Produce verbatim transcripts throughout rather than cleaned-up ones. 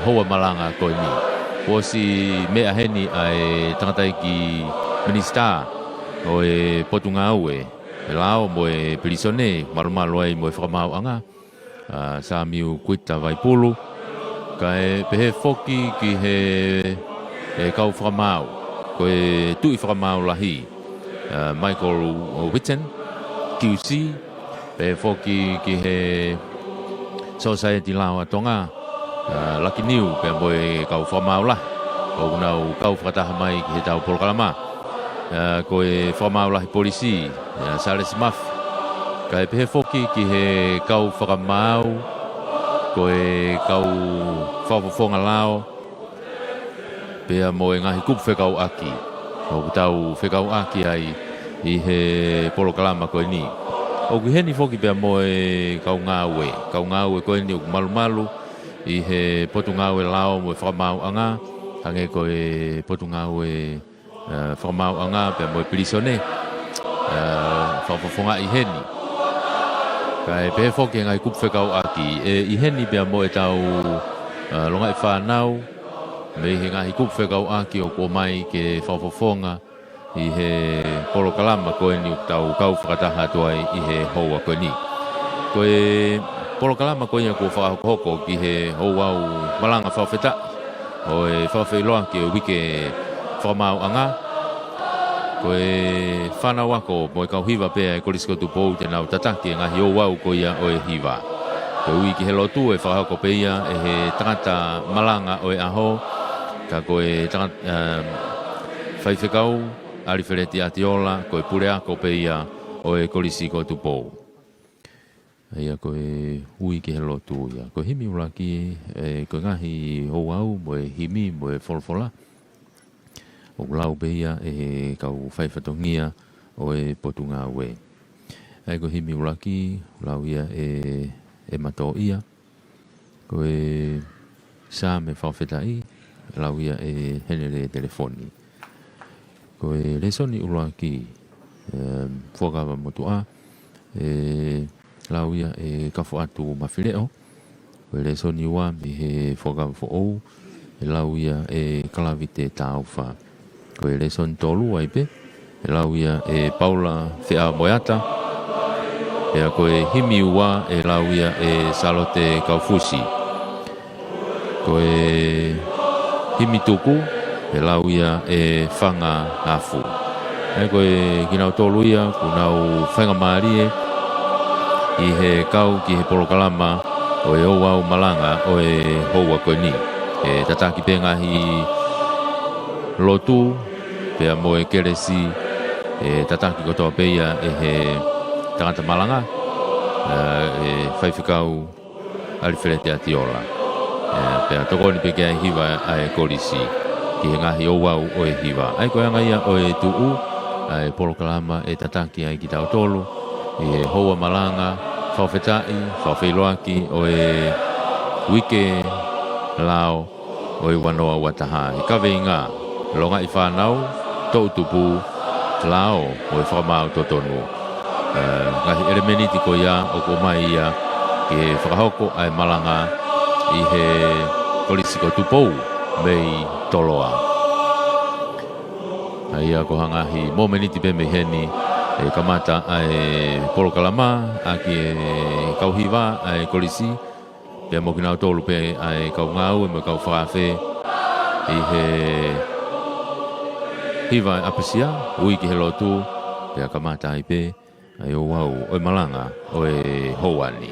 houa malanga ko eni. Kuo ʻosi meʻa heni ʻa e tangataʻeiki minisitā ʻo e Potungāue Lao mo e Pilīsone, malumalu ai mo e fakamaauʻanga, ʻa Samiu Kuita Vaipulu, kae pehē foki ki he, e kau fakamaau, ko e Tuʻi Fakamaau Lahi, ʻa Michael Whitten, Q C, pehē foki ki he Sōsaieti Lao ʻa Tonga, ʻa Lucky Niu, pea mo e kau fakamaau lahi ʻoku nau kau fakataha mai ki heʻetau polokalama. ʻA, ko e fakamaau lahi polisi, ʻa Salesi Mafi, kae pehē foki ki he kau fakamaau, ko e kau fakafofonga lao, pea mo e ngaahi kupu fekauʻaki ʻoku tau fekauʻaki ai ʻi he polokalama ko eni. ʻOku ʻi heni foki pea mo e kau ngāue, kau ngāue ko eni ʻoku malumalu ʻi he Potungāue Lao mo e Fakamaauʻanga, hangē ko e Potungāue, ʻa, Fakamaauʻanga pea mo e Pilīsone, ʻa, fakafofongaʻi heni. Kae pehē foki he ngaahi kupu fekauʻaki, ʻe ʻi heni pea mo ʻetau, ʻa, longaʻi fānau mei he ngaahi kupu fekauʻaki ʻoku ʻomai ke fakafofonga ʻi he polokalama ko eni ʻoku tau kau fakataha atu ai ʻi he houa ko eni. Ko e polokalama ko ia kuo fakahokohoko ki he ouau malanga fakafetaʻi ʻo e fakafeʻiloaki ʻo e Uike Fakamaauʻanga. Ko e fānau ako mo e kau hiva pē ʻa e Kolisi ko Tupou te nau tataki e ngaahi ouau ko ia ʻo e hiva. Ko e ui ki he lotu ʻe fakahoko pē ia ʻe he tangata malanga ʻo e ʻaho, ka ko e tangata, um, faifekau, ʻAlifeleti ʻAtiola, ko e puleako pē ia ʻo e Kolisi ko Tupou. ʻA ia ko e ui ki he lotu ia. Ko e himi ʻuluaki, ʻe, ko e ngaahi ouau mo e himi mo e folofola, ʻoku lau pē ia ʻe he kau faifatongia ʻo e Potungāue. ʻA ia ko e himi ʻuluaki, lau ia ʻe, ʻe Matoʻia. Ko e Saame Fakafetaʻi, lau ia ʻe Henele Telefoni. Ko e lēsoni ʻuluaki, ʻe, Fuakava Motuʻa, ʻe lau ia ʻe Kafoatu Mafileʻo. Ko e lēsoni ua mei he Fuakava Foʻou, ʻe lau ia ʻe Kalavite Taufa. Ko e lēsoni tolu ai pē, ʻe lau ia ʻe Paula Feʻamoeata, pea ko e himi ua ʻe lau ia ʻe Salote Kaufusi. Ko e himi tuku, ʻe lau ia ʻe Fanga Afu. ʻA ia ko e kinautolu ia, ʻoku nau faingamālie ʻi he kau ki he polokalama ʻo e ouau malanga ʻo e houa ko eni. ʻE tataki pē ngaahi lotu, pea mo e kelesi, ʻe tataki kotoa pē ia ʻe he tangata malanga, ʻa, ʻe Faifekau ʻAlifeleti ʻAtiola. ʻE, pea tokoni pē ki ai hiva ʻa e kolisi, ki he ngaahi ouau ʻo e hiva. ʻA ia ko e anga ia ʻo e tuʻu ʻa e polokalama ʻe tataki ai kitautolu ʻi he houa malanga fakafetaʻi, fakafeʻiloaki ʻo e Uike Lao ʻo e ua noa ua taha, ʻi he kaveinga, longaʻi fānau, toʻutupu, lao mo e fakamaau totonu. ʻE, ngaahi ʻelemēniti ko ia ʻoku ʻomai ia ke fakahoko ʻa e malanga ʻi he Kolisi ko Tupou mei Toloa. ʻA ia ko ha ngaahi momeniti pē mei heni ʻe kamata ʻa e polokalama ʻaki e kau hiva ʻa e kolisi, pea mo kinautolu pē ʻa e kau ngāue mo e kau fakaafe ʻi he hiva ʻapasia, ui ki he lotu, pea kamata ai pē ʻa e ouau ʻo e malanga ʻo e houa ni.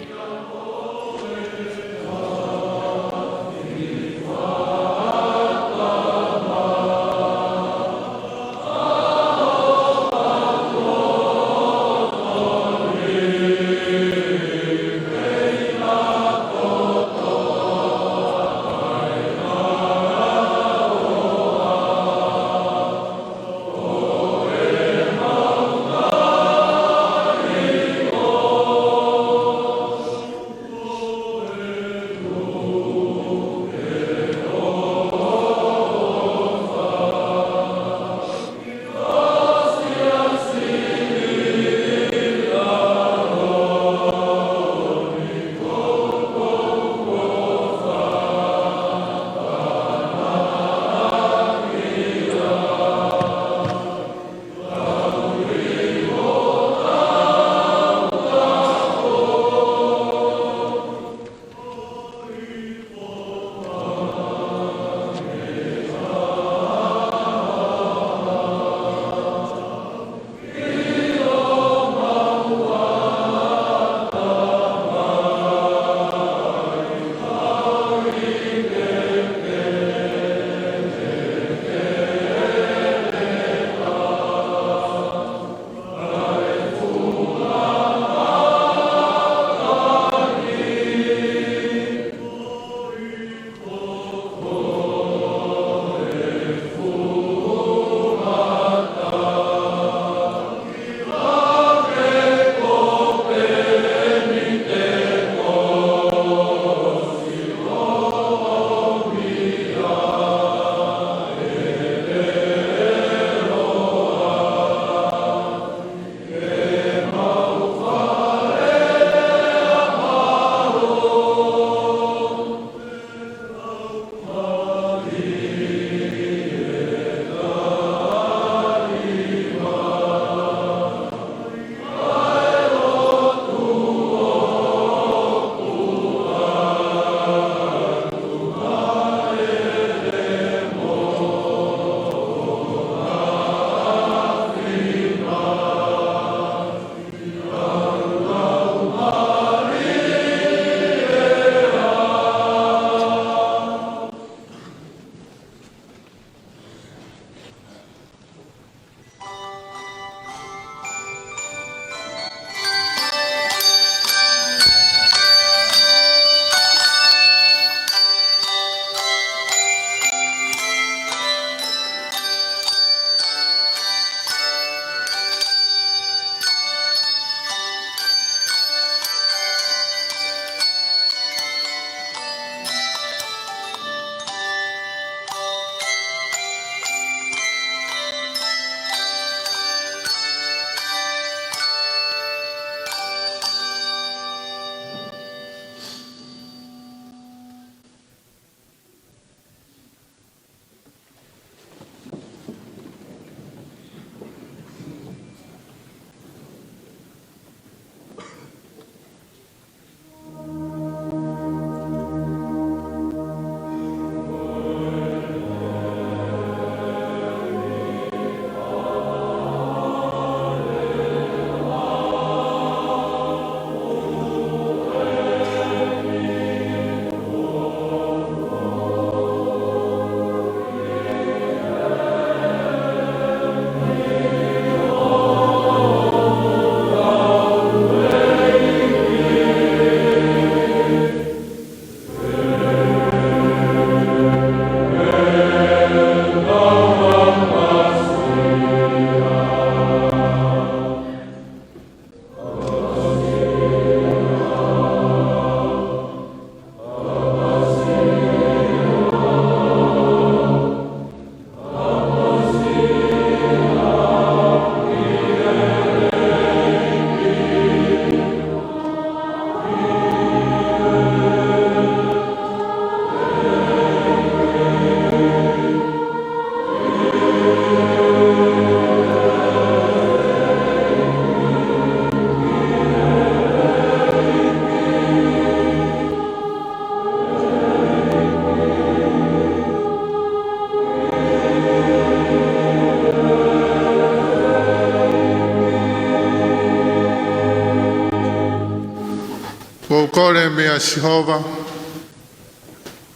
kole meia Sihova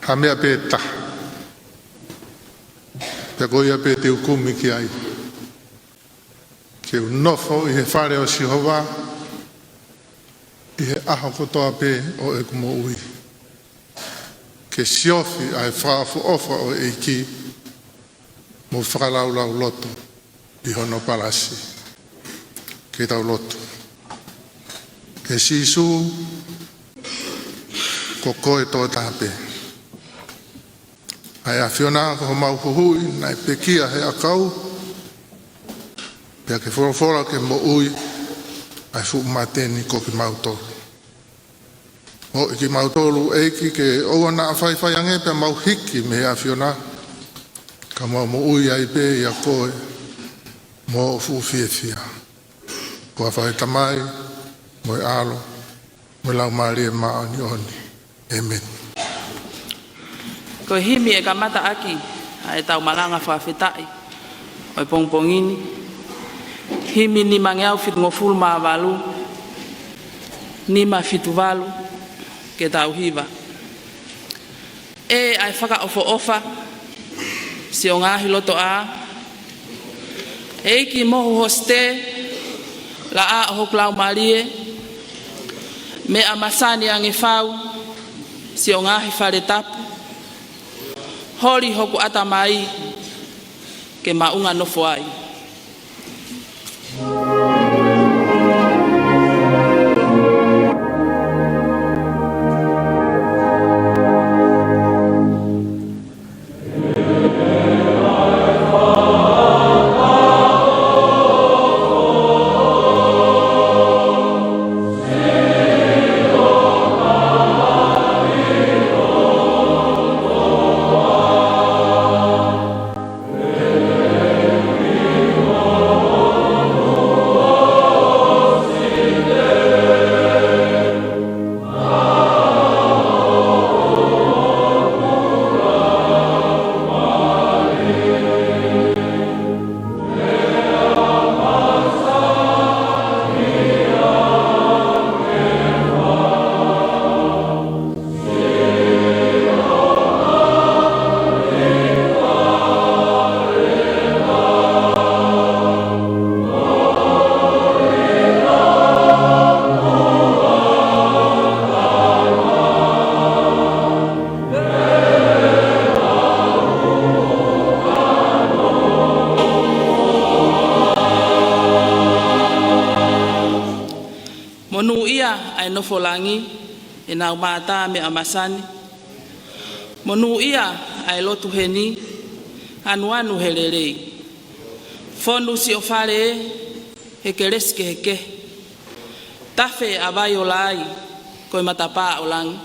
ha meʻa pē taha, pea ko ia pē te u kumi ki ai, ke u nofo ʻi he fale ʻo Sihova ʻi he ʻaho kotoa pē ʻo ʻeku moʻui, ke siofi ʻa e fakaʻofoʻofa ʻo e ʻEiki, mo fakalaulauloto ʻi hono palasi. Ke tau lotu. ʻE Sīsū, ko koe tokotaha pē. ʻA e ʻAfiona ko homau Huhuʻi naʻe pekia he ʻakau, pea ke folofola ke moʻui ʻa e fuʻu mate ni ko kimautolu. ʻOi kimautolu ʻEiki ke ʻoua naʻa faifai ange pea mau hiki mei he ʻAfiona, ka mau moʻui ai pē ʻia koe mo hoʻo fuʻu fiefia. Ko e huafa ʻo e Tamai, mo e ʻAlo, mo e Laumālie Māʻoniʻoni. ʻĒmeni. Ko e himi ʻe kamata ʻaki ʻa ʻetau malanga fakafetaʻi ʻo e pongipongi ni, himi nimangeau fitungofulu mā valu, nima fitu valu, ke tau hiva. ʻE ʻa e fakaʻofoʻofa, siʻo ngaahi lotoʻā, ʻEiki mohu hosite, laʻā ʻo hoku laumālie, meʻa masani ange fau, siʻo ngaahi fale tapu, holi hoku ʻatamai, ke maʻunga nofo ai. Monūʻia ʻa e nofo langi, ʻenau mātā meʻa masani. Monūʻia ʻa e lotu heni, anuanu he lelei. Fonu siʻo fale ē, he kelesi kehekehe. Tafe ʻa Vaiola ai, ko e matapā ʻo langi.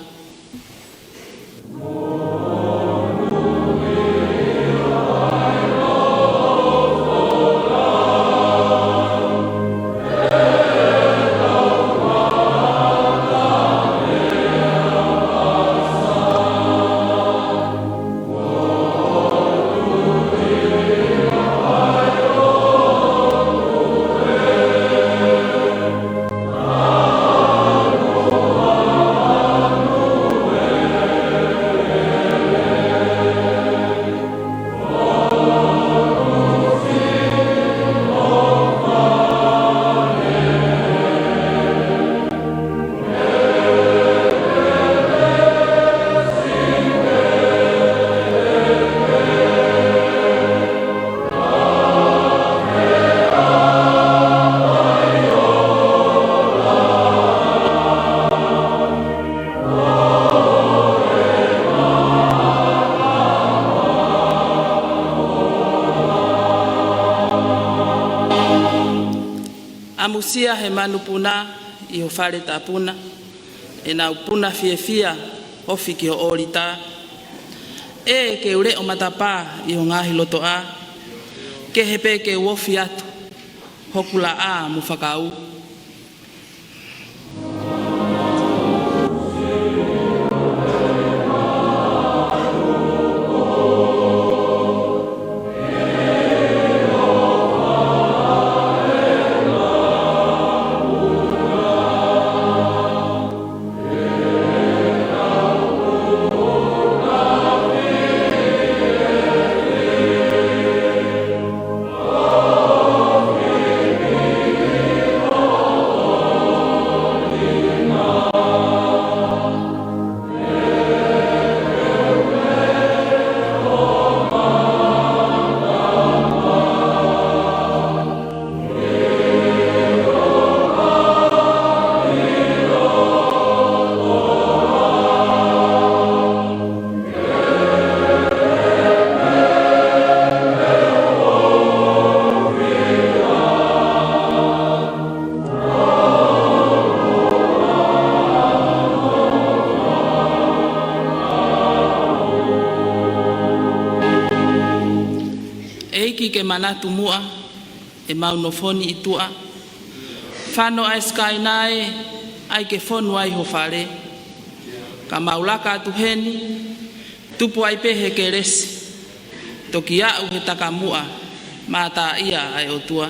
ʻAmusia he manupuna ʻi ho fale tapu na, ʻenau puna fiefia ofi ki ho ʻōlita. ʻE ke u leʻo matapā ʻi ho ngaahi lotoʻā, kehe pē ke u ofi atu hoku laʻā mo fakaū. manatu muʻa, ʻemau nofo ni ʻi tuʻa. Fano ʻa e Sikaina ē, ʻai ke fonu ai ho fale. Ka mau laka atu heni, tupu ai pē he kelesi. Toki aʻu he takamuʻa, mātā ia ʻa e ʻOtua.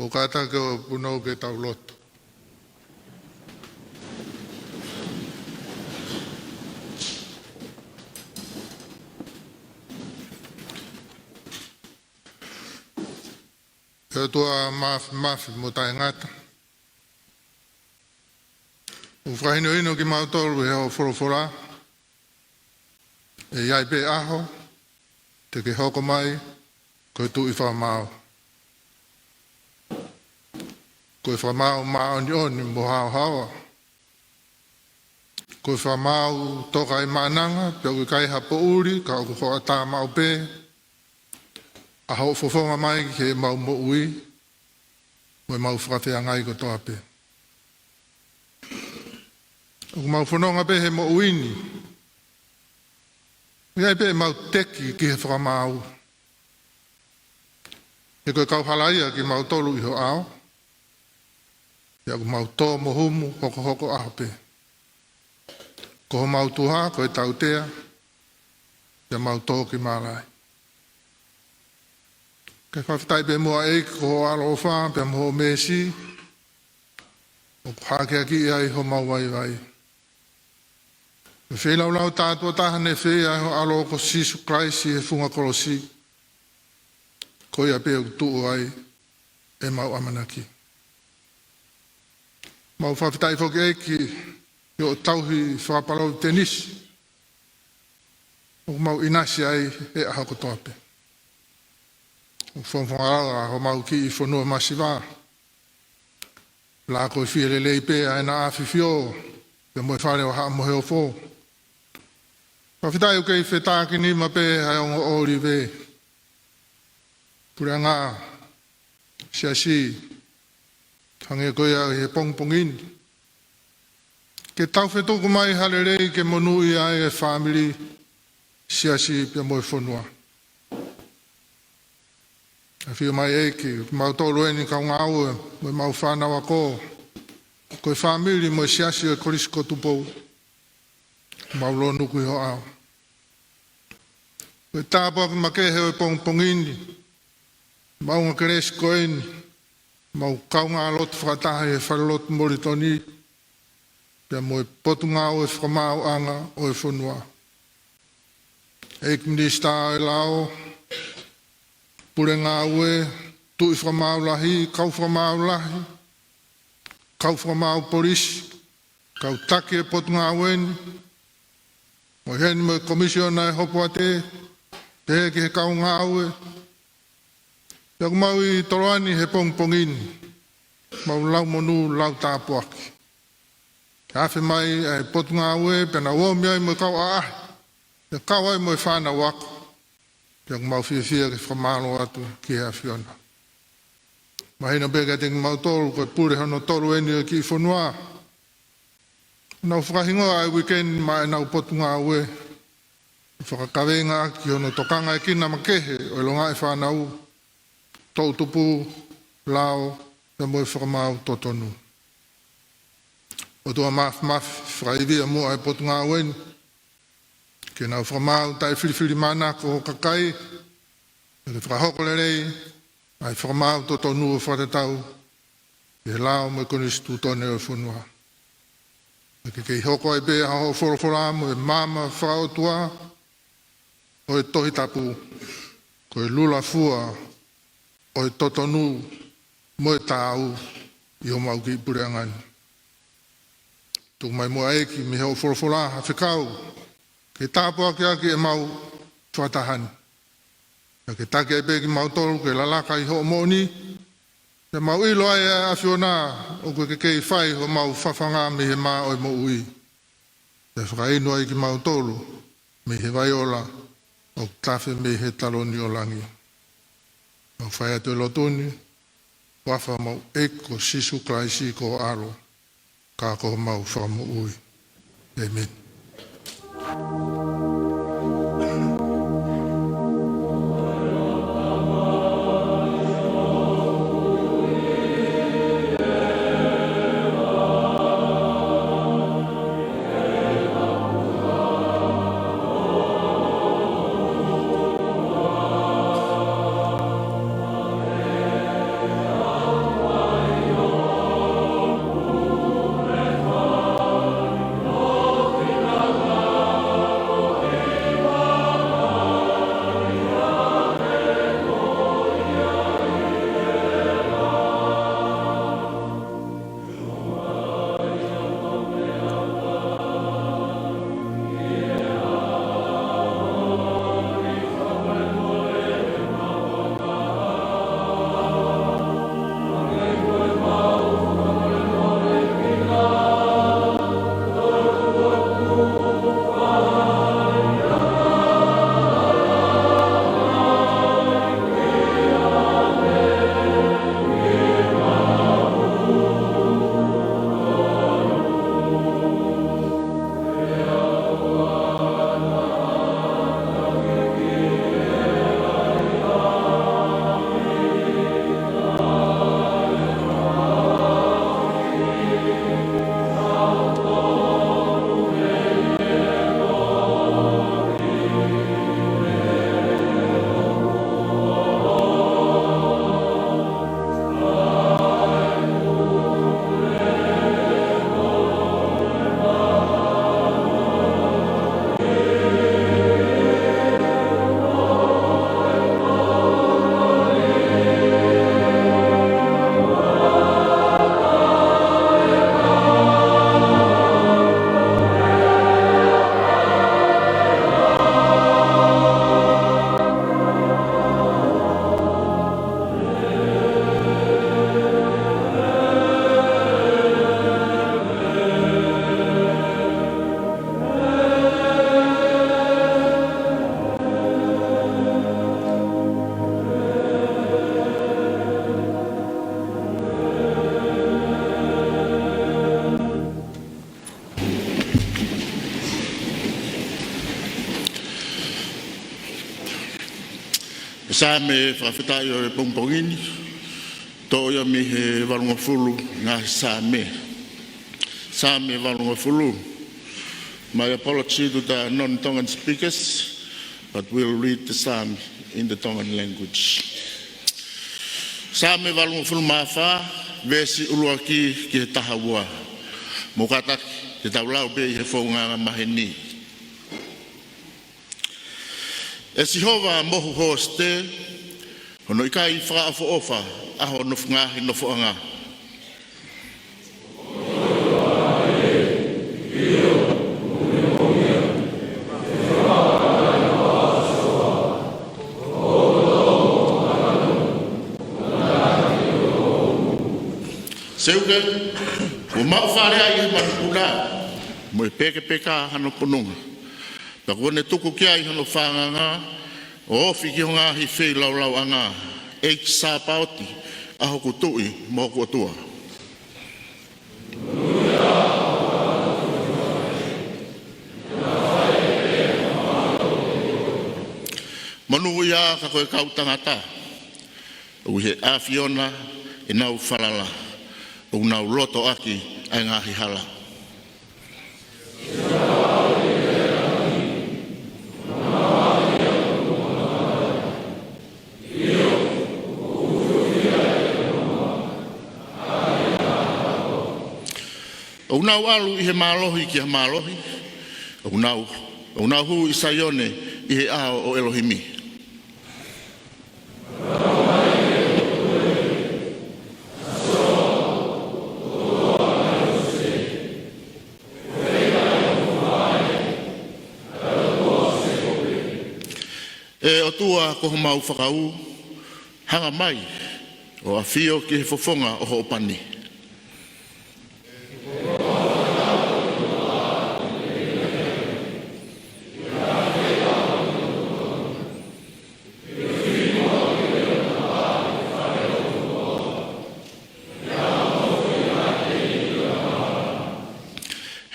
Mou kātaki ʻo punou ke tau lotu. ʻE ʻOtua Māfimafi mo Taʻengata, ʻoku fakahinohino kimautolu ʻe hoʻo folofola, ʻe ʻi ai pē ʻaho te ke hoko mai ko e Tuʻi Fakamaau. Ko e Fakamaau māʻoniʻoni mo haohaoa. Ko e Fakamaau toka ʻi maʻananga, pea ʻoku ʻikai ha poʻuli, ka ʻoku hoʻatā maʻu pē ʻa hoʻo fofonga mai ki heʻemau moʻui mo ʻemau fakafeangai kotoa pē. ʻOku mau fononga pē he moʻui ni, ʻi ai pē ʻemau teki ki he Fakamaau. He ko e kauhala ia kimautolu ʻi ho ʻao, pea ʻoku mau tō mo humu hokohoko ʻaho pē. Ko homau tuha ko e tautea, pea mau tō ki mālai. Kae fakafetaʻi pē muʻa ʻEiki ko hoʻo ʻaloʻofa pea mo hoʻo meesi, ʻoku hakeakiʻi ai homau vaivai. Ko e feilaulau tātuʻa taha naʻe fai ʻe ho ʻAlo ko Sīsū Kalaisi he funga kolosi, ko ia pē ʻoku tuʻu ai ʻemau ʻamanaki. Mau fakafetaʻi foki ʻEiki ʻi hoʻo tauhi fakapalōvitenisi ʻoku mau ʻinasi ai he ʻaho kotoa pē. ʻOku fakafangalau ʻa homau kiʻi fonua masiva. Lā ko e fie lelei pē ʻa ʻena ʻAfifio, pea mo e Fale ʻo Haʻa Moheofo. Fakafetaʻi ʻoku kei fetākinima pē ʻa e ongo ʻōlive, puleʻanga, siasi, hangē ko ia ʻi he pongipongi ni. Ke tau fetuku mai ha lelei ke monūʻia ai e fāmili, siasi pea mo e fonua. ʻAfio mai ʻEiki, kimautolu eni kau ngāue, mo ʻemau fānau ako, ko e fāmili mo e siasi ʻo e Kolisi ko Tupou, mau lōnuku ʻi ho ʻao. Ko e tāpuaki makehe ʻo e pongipongi ni, maʻunga kelesi ko eni, mau kaungā lotu fakataha ʻi he falelotu Molitoni, pea mo e Potungāue Fakamaauʻanga ʻo e fonua. ʻEiki Minisitā ʻo e Lao, Pule Ngāue, Tuʻi Fakamaau Lahi, Kau Fakamaau Lahi, Kau Fakamaau Polisi, kau taki e Potungāue ni, mo heni mo e Komisiona ʻo e Hopoate, pehē ki he kau ngāue. Pea ʻoku mau ʻi Toloani he pongipongi ni, mau lau monū, lau tāpuaki. Ke afe mai ʻa e Potungāue, pea nau ō mai ai mo e kau ʻaʻahi, pea kau ai mo e fānau ako. Pea ʻoku mau fiefia ke fakamālō atu ki he ʻAfiona. Mahino pē kiate kimautolu, ko e pule hono tolu eni ʻo e kiʻi fonua. Nau fakahingoa ʻa e uike ni maʻa ʻenau Potungāue. ʻo fakakaveinga ʻaki hono tokangaekina makehe ʻo e longaʻi fānau, toʻutupu, lao, pea mo e fakamaau totonu. ʻOtua Māfimafi, fakaivia muʻa e potungāue ni, ke nau fakamaau taʻefilifilimānako ho kakai, pea ke fakahoko lelei ʻa e fakamaau totonu ʻo fakatatau ki he lao mo e konisitūtone ʻo e fonua. Pea ke kei hoko ai pē ʻa hoʻo folofola mo e maama fakaʻotua ʻo e Tohi Tapu ko e lula fua ʻo e totonu mo e taau ʻi homau kiʻi puleʻanga ni. Tuku mai muʻa ʻEiki mei hoʻo folofola ha fekau ke tāpuakiʻaki ʻemau fakataha ni. Pea ke taki ai pē kimautolu ke lalaka ʻi hoʻo moʻoni, pea mau ʻilo ai ʻa e ʻAfiona ʻoku ke kei fai homau fafanga mei he mā ʻo e moʻui, pea fakainu ai kimautolu mei he vai ola ʻoku tafe mei he taloni ʻo langi. Mau fai atu e lotu ni ʻi he huafa homau ʻEiki ko Sīsū Kalaisi ko ho ʻAlo, ka ko homau Fakamoʻui. ʻĒmeni. Saame fakafetaʻi ʻo e pongipongi ni, toʻo ia mei he valungofulu ngaahi Saame. Saame valungofulu. My apology to the non-Tongan speakers, but we'll read the Psalm in the Tongan language. Saame valungofulu mā fā, veesi ʻuluaki ki he taha ua. Mou kātaki ke tau lau pē ʻi he founga angamaheni. ʻE Sihova, mohu hosite, hono ʻikai fakaʻofoʻofa ʻa ho ngaahi nofoʻanga. Seuke, kuo maʻu fale ai ʻi he manupuna, mo e pekepeka hano pununga. Pea kuo ne tuku ki ai hono fanganga, ʻo ofi ki ho ngaahi feilaulau ʻanga, ʻEiki Sāpaoti, ʻa hoku Tuʻi mo hoku ʻOtua. Monūʻia ka ko e kau tangata ʻoku ʻi he ʻAfiona ʻenau falala, ʻoku nau loto ʻaki ʻa e ngaahi hala. ʻOku nau ʻalu ʻi he mālohi ki he mālohi, ʻoku nau, ʻoku nau hū ʻi Saione ʻi he ʻao ʻo ʻElohimi. ʻE ʻOtua ko homau fakaū, hanga mai ʻo ʻafio ki he fofonga ʻo hoʻo pani.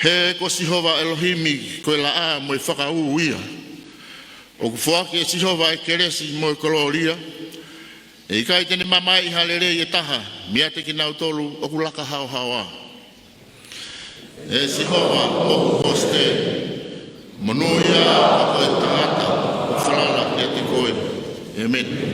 He ko Sihova ʻElohimi ko e laʻā mo e fakaū ia. ʻOku foaki ʻe Sihova ʻa e kelesi mo e kolōlia. ʻE ʻikai te ne mamaeʻi ha lelei ʻe taha meiate kinautolu ʻoku laka haohaoa. ʻE Sihova, mohu hosite, monūʻia ka ko e tangata ʻoku falala kiate koe. ʻEmeni.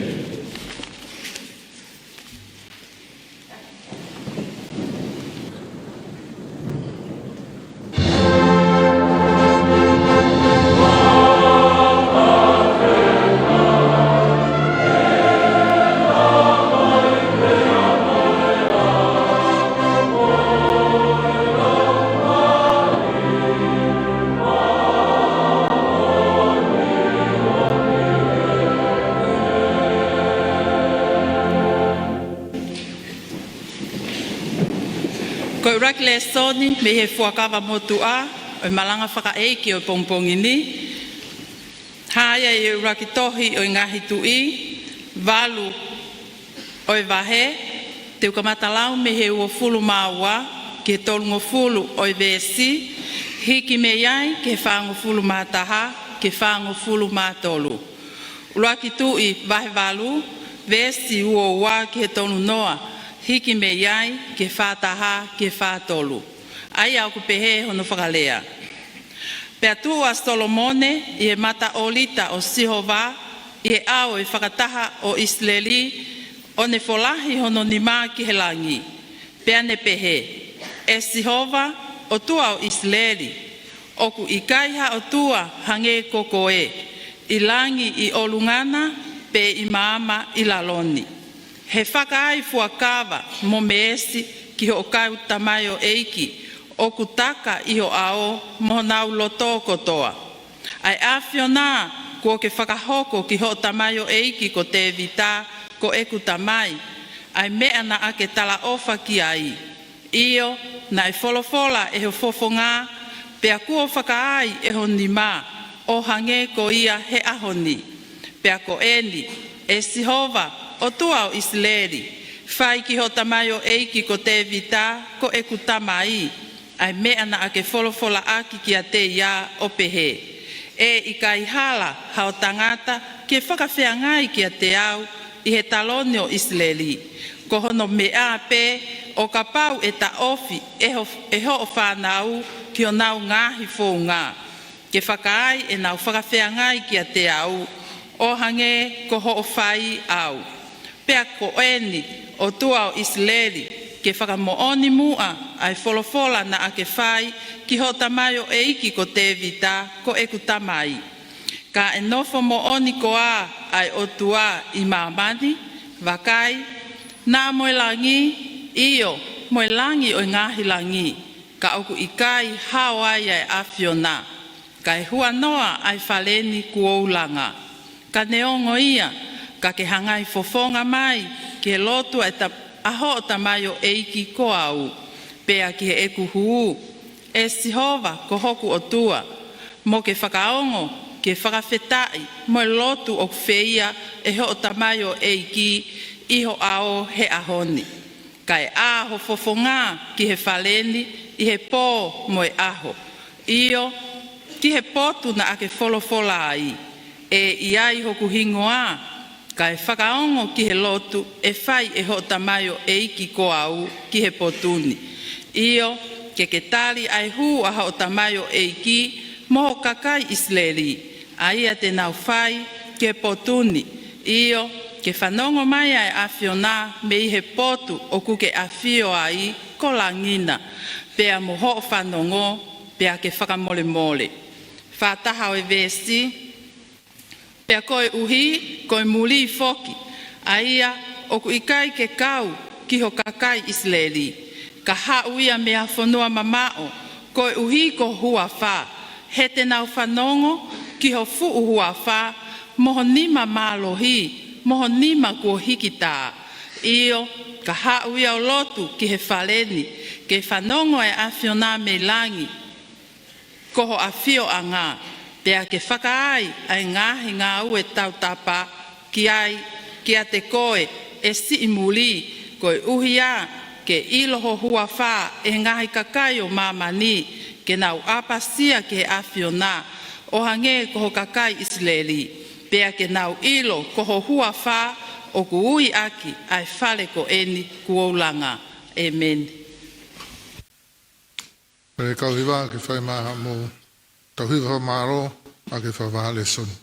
Ko e ʻuluaki lēsoni mei he Fuakava Motuʻa ʻo e malanga fakaʻeiki ʻo e pongipongi ni. Hā ia ʻi he ʻuluaki tohi ʻo e Ngaahi Tuʻi, valu ʻo e vahe, te u kamata lau mei he uofulu mā ua ki he tolungofulu ʻo e veesi, hiki mei ai ki he fāngofulu mā taha ki he fāngofulu mā tolu. ʻUluaki Tuʻi vahe valu, veesi uo ua ki he tolu noa, hiki mei ai ki he fā taha ki he fā tolu. ʻA ia ʻoku pehē hono fakalea. Pea tuʻu ʻa Solomone ʻi he mata ʻōlita ʻo Sihova, ʻi he ʻao ʻo e fakataha ʻo ʻIsileli, ʻo ne folahi hono nima ki he langi. Pea ne pehē, ʻE Sihova, ʻOtua ʻo ʻIsileli, ʻoku ʻikai ha ʻOtua hangē ko koe, ʻi langi ʻi ʻolunga na, pe ʻi maama ʻi lalo ni. He fakaai fuakava mo meesi ki hoʻo kau tamaioʻeiki, ʻoku taka ʻi ho ʻao mo honau loto kotoa. ʻA e ʻAfiona, kuo ke fakahoko ki hoʻo tamaioʻeiki ko Tēvita, ko ʻeku tamai, ʻa e meʻa naʻa ke talaʻofa ki ai. ʻIo, naʻe folofola ʻe ho fofonga, pea kuo fakaai ʻe ho nima, ʻo hangē ko ia he ʻaho ni. Pea ko eni, ʻE Sihova, ʻOtua ʻo ʻIsileli, fai ki hoʻo tamaioʻeiki ko Tēvita, ko ʻeku tamai, ʻa e meʻa naʻa ke folofolaʻaki kiate ia ʻo pehē, ʻE ʻikai hala haʻo tangata ke fakafeangai kiate au ʻi he taloni ʻo ʻIsileli. Ko hono meʻa pē ʻo kapau ʻe taʻofi ʻe ho-, ʻe hoʻo fānau ki honau ngaahi founga, ke fakaai ʻenau fakafeangai kiate au, ʻo hangē ko hoʻo fai au. Pea ko eni, ʻOtua ʻo ʻIsileli, ke fakamoʻoni muʻa ʻa e folofola naʻa ke fai ki hoʻo tamaioʻeiki ko Tēvita, ko ʻeku tamai. Ka ʻe nofo moʻoni koā ʻa e ʻOtua ʻi māmani? Vakai, naʻa mo e langi, ʻio, mo e langi ʻo e ngaahi langi, ka ʻoku ʻikai hao ai ʻa e ʻAfiona. Kae huanoa ʻa e fale ni kuo u langa. Ka neongo ia, ka ke hangai fofonga mai ki he lotu ʻa e ta-, ʻa hoʻo tamaioʻeiki ko au, pea ki heʻeku hū. ʻE Sihova, ko hoku ʻOtua, mo ke fakaongo ki he fakafetaʻi mo e lotu ʻoku feia ʻe hoʻo tamaioʻeiki ʻi ho ʻao he ʻaho ni. Kae ʻā ho fofonga ki he fale ni ʻi he pō mo e ʻaho, ʻio, ki he potu naʻa ke folofola ai. ʻe ʻi ai hoku hingoa, kae fakaongo ki he lotu ʻe fai ʻe hoʻo tamaioʻeiki ko au ki he potu ni. ʻIo, ke ke tali ʻa e hū ʻa hoʻo tamaioʻeiki mo hoʻo kakai ʻIsileli, ʻa ia te nau fai ki he potu ni. ʻIo, ke fanongo mai ʻa e ʻAfiona mei he potu ʻoku ke ʻafio ai ko langi na, pea mo hoʻo fanongo, pea ke fakamolemole. Fakataha ʻo e veesi. Pea koeʻuhi ko e muli foki, ʻa ia ʻoku ʻikai ke kau ki ho kakai ʻIsileli, ka haʻu ia mei ha fonua mamaʻo, koeʻuhi ko ho huafa, he te nau fanongo ki ho fuʻu huafa, mo ho nima mālohi, mo ho nima kuo hiki tā. ʻIo, ka haʻu ia ʻo lotu ki he fale ni, ke fanongo ʻa e ʻAfiona mei langi, ko ho ʻafioʻanga, pea ke fakaai ʻa e ngaahi ngāue tautapa ki ai, kiate koe, ʻe siʻi muli, koeʻuhi ā ke ʻilo ho huafa ʻe he ngaahi kakai ʻo māmani, ke nau ʻapasia ki he ʻAfiona, ʻo hangē ko ho kakai ʻIsileli, pea ke nau ʻilo ko ho huafa ʻoku ui ʻaki ʻa e fale ko eni kuo u langa. ʻEmeni. Pea kau hiva ke fai mai haʻamou tauhi fakamālō ʻaki e fakavaha lēsoni.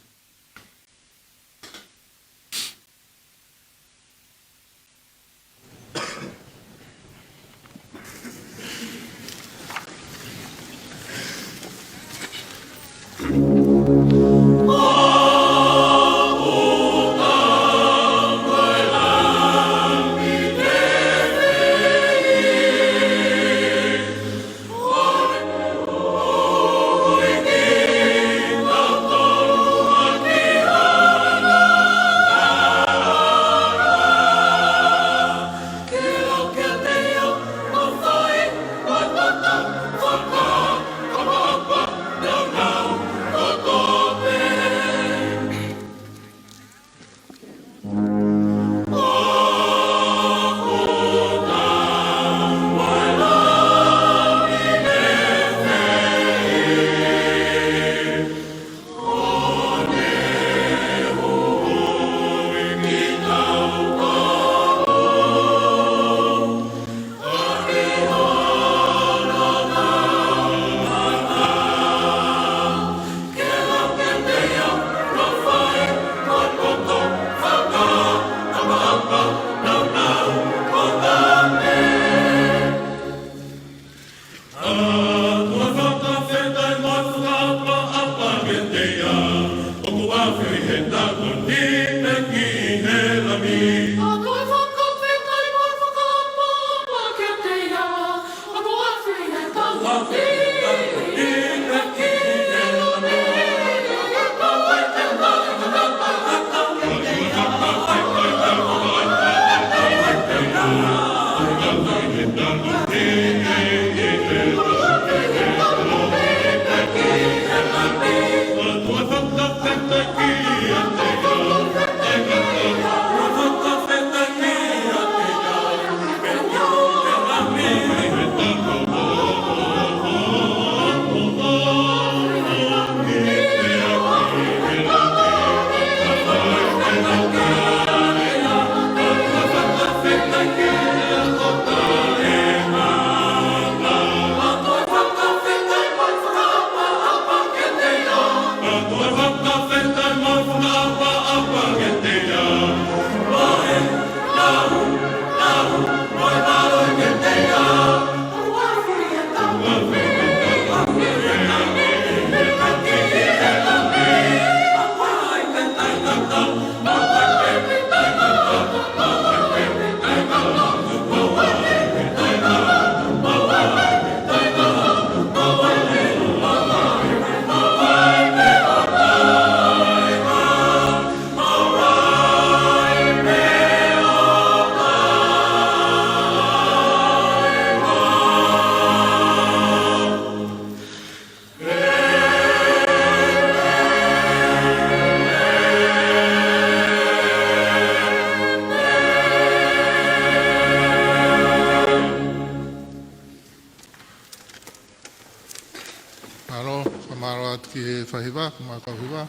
Mālō, fakamālō atu ki he faihiva, mo e kau hiva.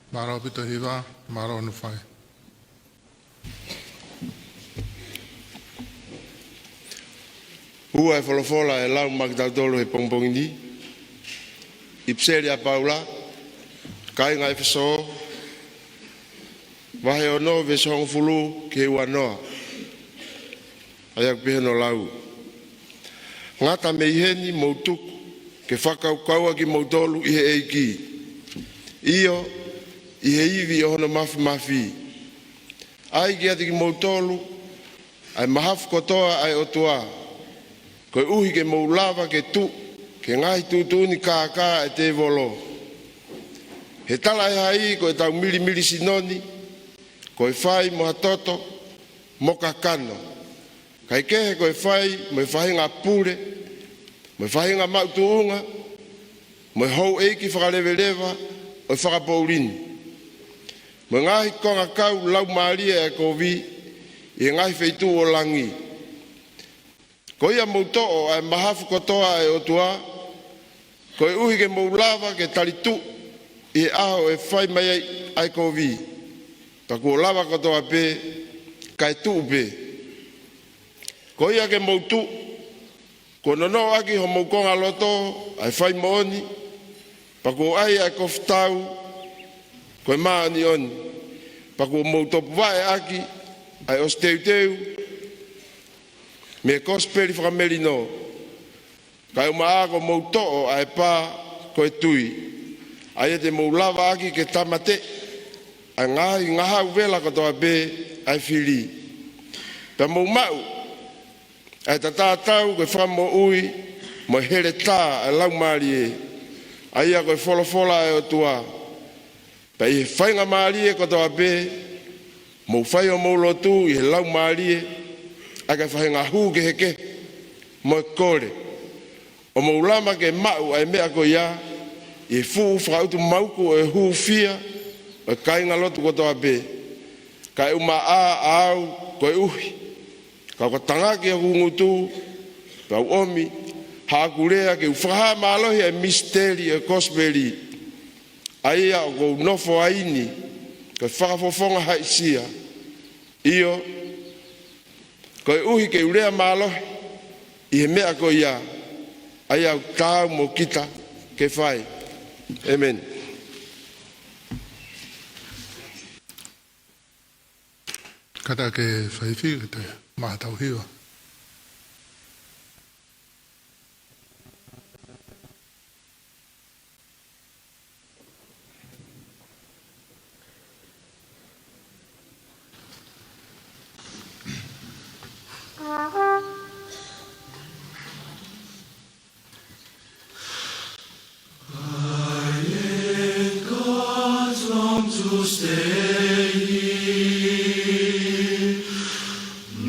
Mālō ʻaupito Hiva, mālō hono fai. Ua e folofola ʻe lau maʻa kitautolu he pongipongi ni, ʻipiseli ʻa Paula ki he kāinga ʻEfesō, vahe ono, veesi hongofulu ki he uanoa. ʻA ia ʻoku pehē hono lau: Ngata mei heni mou tuku ke fakakaukaua kimoutolu ʻi he ʻEiki, ʻio, ʻi he ivi ʻo hono māfimafi. ʻAi kiate kimoutolu ʻa e mahafu kotoa ʻa e ʻOtua, koeʻuhi ke mou lava ke tuʻu ki he ngaahi tuʻutuʻuni kākā ʻa e tēvolo. He talaʻehai ko ʻetau milimili sino ni, ko e fai mo ha toto mo kakano, kae kehe ko e fai mo e faʻahinga pule, mo e faʻahinga maʻu tuʻunga, mo e houʻeiki fakaleveleva ʻo e fakapoʻuli ni, mo e ngaahi kongakau laumālie ʻa e kovi ʻi he ngaahi feituʻu ʻo langi. Ko ia mou toʻo ʻa e mahafu kotoa ʻa e ʻOtua, koeʻuhi ke mou lava ke talituʻu ʻi he ʻaho ʻe fai mai ai ʻa e kovi, pea kuo lava kotoa pē, kae tuʻu pē. Ko ia ke mou tuʻu, kuo nonoʻo ʻaki homou kongaloto ʻa e fai moʻoni, pea kuo ʻai ʻa e kofu tau ko e māʻoniʻoni, pea kuo mou topuvaʻe ʻaki ʻa e ʻosi teuteu mei he kosipeli fakamelino. Kae ʻumaʻā kuo mou toʻo ʻa e pā ko e tui, ʻa ia te mou lava ʻaki ke tāmateʻi ʻa e ngaahi ngahau vela kotoa pē ʻa e fili, pea mou maʻu ʻa e tatātau ko e fakamoʻui mo e heletā ʻa e Laumālie, ʻa ia ko e folofola ʻa e ʻOtua. Pea ʻi he faingamālie kotoa pē, mou fai homou lotu ʻi he Laumālie, ʻaki ʻa e faʻahinga hū kehekehe mo e kole, ʻo mou lava ke maʻu ʻa e meʻa ko ia ʻi he fuʻu fakaʻutumauku ʻo e hūfia ʻo e kāingalotu kotoa pē. Kae ʻumaʻā ʻa au koeʻuhi, ka u ka tangaki hoku ngutu, pea u ʻomi haʻaku lea ke u fakahā mālohi ʻa e misiteli ʻo e kosipeli, ʻa ia ʻoku ou nofo ai ni ko e fakafofonga haʻisia. ʻIo, koeʻuhi ke u lea mālohi ʻi he meʻa ko ia, ʻa ia ʻoku taau mo kita ke fai. ʻĒmeni. Kātaki e faifekau ke maʻu haʻatau hiva. I and God long to stay here.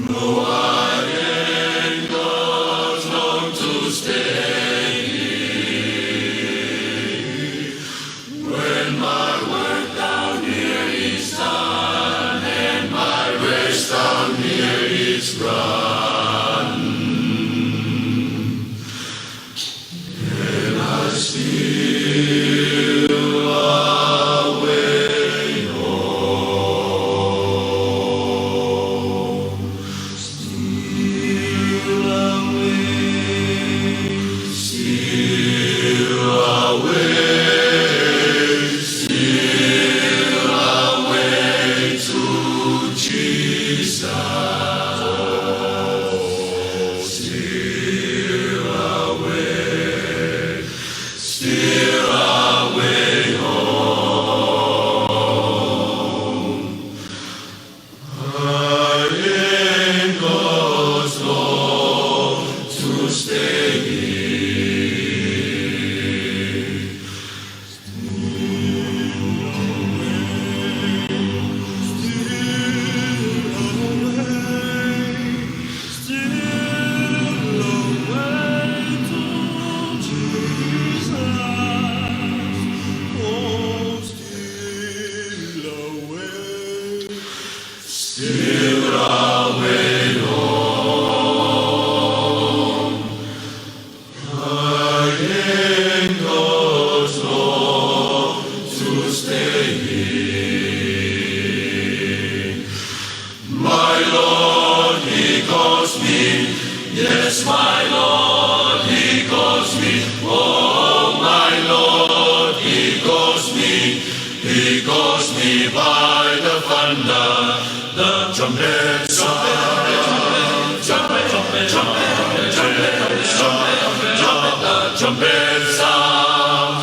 No, I and God long to stay here. When my work down here is done and my race down here is run, and I steal away home. Steal away, steal away, steal away to Jesus. Steal away, steal away home. I ain't got long to stay here. Steal away, steal away to Jesus. Oh, steal away, steal away home. I ain't got long to stay here. Yes, my Lord, he calls me. Oh, my Lord, he calls me. He calls me by the thunder, the trumpet sound. Trumpet, trumpet, trumpet, trumpet, trumpet, trumpet, the trumpet sound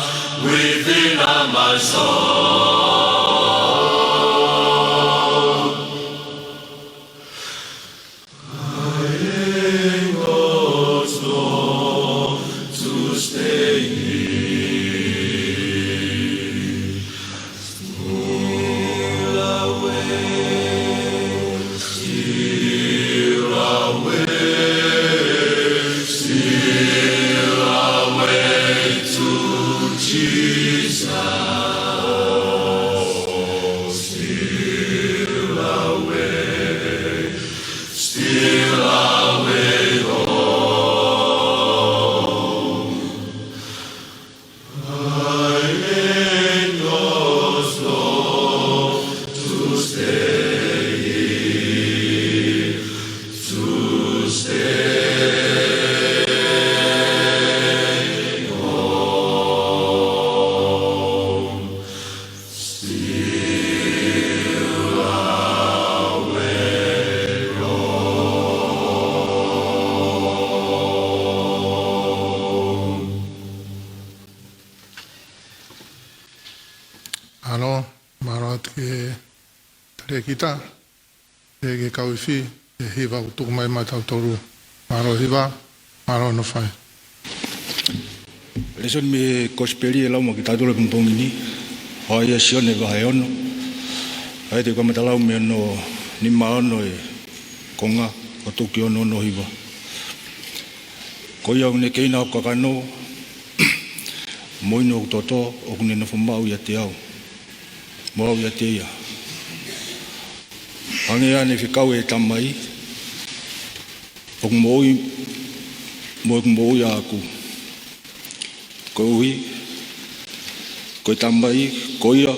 within my soul. I ain't got no to stay here. Steal away, steal away, steal away to Jesus. Steal away, steal away home. I ain't lost, Lord, to stay here, to stay home. Steal away home. Mālō, mālō atu ki he talēkita, ē, ki he kau ifi, ʻe hiva ʻoku tuku mai maʻa tautolu. Mālō hiva, mālō hono fai. Lēsoni mei he Kosipeli ʻe lau maʻa kitautolu he pongipongi ni, ʻa ia ʻa Sione vahe ono. ʻA ia te u kamata lau mei hono nima ono ʻo e konga ʻo tuku ki he ono ono hiva. Ko ia ʻoku ne keina hoku kakano, mo inu hoku toto, ʻoku ne nofo maʻu ʻiate au, mo au ʻiate ia. Hangē ʻa ʻene fekau ʻe he Tamai, ʻoku moʻui, mo ʻoku moʻui ʻaʻaku. Koeʻuhi ko e Tamai, ko ia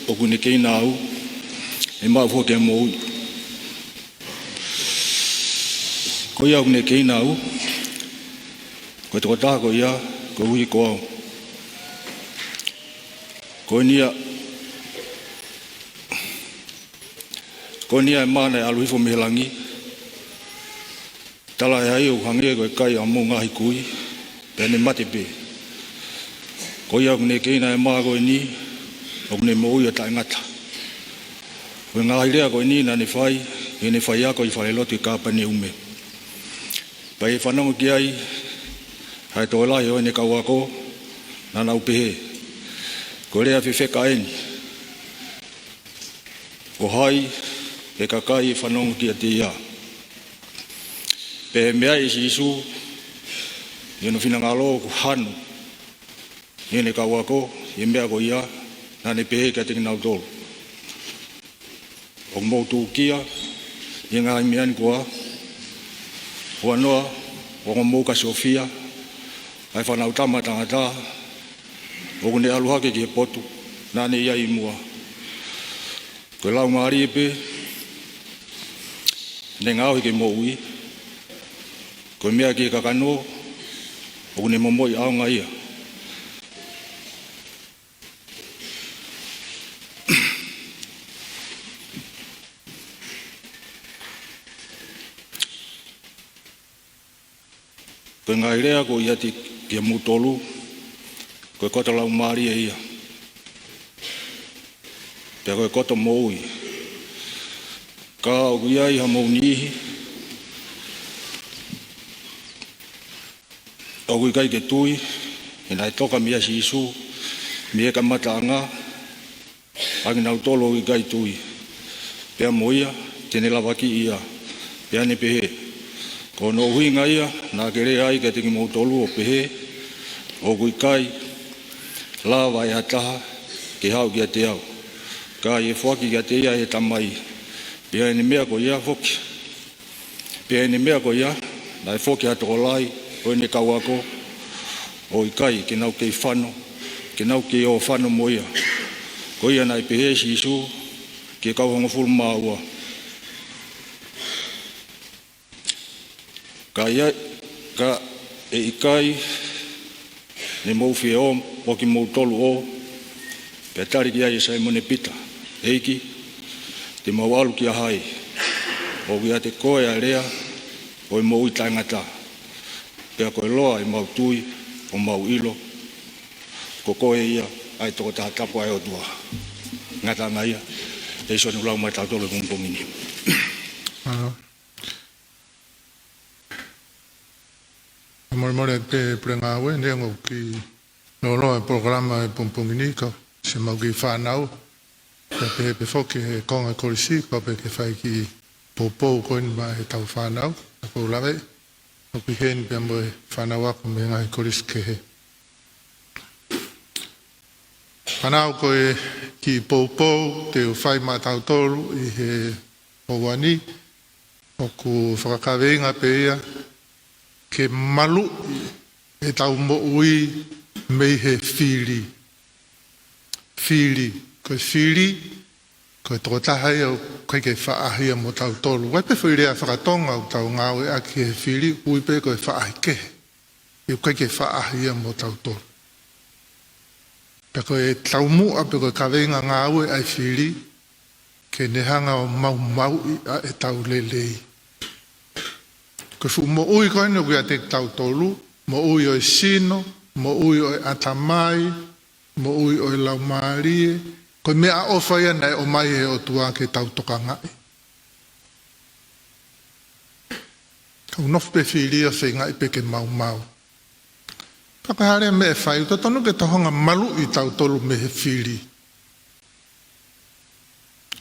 ʻoku ne keina au, ʻe maʻu foki ʻa e moʻui. Ko ia ʻoku ne keina au, ko e tokotaha ko ia, koeʻuhi ko au. Ko eni ia, ko eni ia ʻa e mā naʻe ʻalu hifo mei he langi, tala ʻe hai ʻoku hangē ko e kai ʻa hoʻomou ngaahi kui, pea ne mate pē. Ko ia ʻoku ne keina ʻa e mā ko eni, ʻoku ne moʻui ʻo taʻengata. Ko e ngaahi lea ko eni naʻa ne fai, ʻi heʻene faiako ʻi he falelotu ʻi Kāpaneume. Pea ʻi he fanongo ki ai ʻa e tokolahi ʻo ʻene kau ako, naʻa nau pehē, Ko e lea fefeka eni? Ko hai ʻa e kakai ʻe fanongo kiate ia? Pea ʻi he meʻa ʻa Sīsū, ʻi hono finangalo ʻoku hanu ʻi heʻene kau ako ʻi he meʻa ko ia, naʻa ne pehē kiate kinautolu, ʻOku mou tūkia ʻi he ngaahi meʻa ni koā? Huanoa, ʻoku mou kasiofia ʻa e Fanautama ʻa Tangata, ʻoku ne ʻalu hake ki he potu naʻa ne ʻi ai ʻi muʻa. Ko e laumālie pē naʻe ngaohi ke moʻui, ko e meʻa ki he kakano, ʻoku ne momoʻi ʻaonga ia. Ko e ngaahi lea ʻoku ʻiate kimoutolu, ko e koto laumālie ia, pea ko e koto moʻui. Ka ʻoku ʻi ai hamou niʻihi ʻoku ʻikai ke tui, he naʻe toka meia Sīsū mei he kamataʻanga ʻa kinautolu ʻoku ʻikai tui, pea mo ia te ne lavakiʻi ia, pea ne pehē, Ko hono ʻuhinga ia naʻa ke lea ai kiate kimoutolu ʻo pehē, ʻOku ʻikai lava ʻe ha taha ke haʻu kiate au, ka ʻe foaki kiate ia ʻe he Tamai. Pea ʻi heʻene meʻa ko ia foki, pea ʻi heʻene meʻa ko ia, naʻe foki ha tokolahi ʻo ʻene kau ako, ʻo ʻikai ke nau kei fano, ke nau kei ō ʻo fano mo ia. Ko ia naʻe pehē ʻe Sīsū ki he kau hongofulu mā ua, Ka ʻi ai, ka ʻe ʻikai ne mou fie ō mo kimoutolu ʻo, pea tali ki ai ʻe Saimone Pita, ʻEiki, te mau ʻalu kia hai? ʻOku ʻiate koe ʻa e lea ʻo e moʻui taʻengata, pea ko e loa ʻemau tui ʻo mau ʻilo ko koe ia ʻa e tokotaha tapu ʻa e ʻOtua. Ngataʻanga ia, ʻe ʻosi ʻoku lau mai tautolu he pongipongi ni. Molemole pē Puleʻanga ʻo e, neongo ʻoku kiʻi lōloa e polokalama he pongipongi ni, ka ʻosi ʻemau kiʻi fānau. Pea pehē pē foki he konga e kolisi, pau pē ke fai e kiʻi poupou ko eni maʻa ʻetau fānau, ka ʻoku ou lave ʻo pehē ni pea mo e fānau ako mei he ngaahi kolisi kehe. Fānau, ko e kiʻi poupou te u fai maʻatautolu ʻi he houa ni, ʻoku fakakaveinga pē ia ke maluʻi ʻetau moʻui mei he fili. Fili, ko e fili, ko e tokotaha ia ʻoku ʻikai ke faʻahi ia mo tautolu. ʻOku ʻi ai pē foʻi lea fakatonga ʻoku tau ngāueʻaki he fili, ui pē ko e faʻahi kehe. ʻOku ʻikai ke faʻahi ia mo tautolu. Pea ko e taumuʻa pe ko e kaveinga ngāue ʻa e fili, ke ne hanga ʻo maumauʻi ʻa ʻetau lelei. Ko e fuʻu moʻui ko eni ʻoku ʻiate kitautolu, moʻui ʻo e sino, moʻui ʻo e ʻatamai, moʻui ʻo e laumālie, ko e meʻaʻofa ia naʻe ʻomai ʻe he ʻOtua ke tau tokangaʻi. Ka ʻoku nofo pē fili ia ʻo feingaʻi pē ke maumau. Pea ko e hā leva e meʻa ʻe fai? ʻOku totonu ke tau hanga ʻo maluʻi tautolu mei he fili.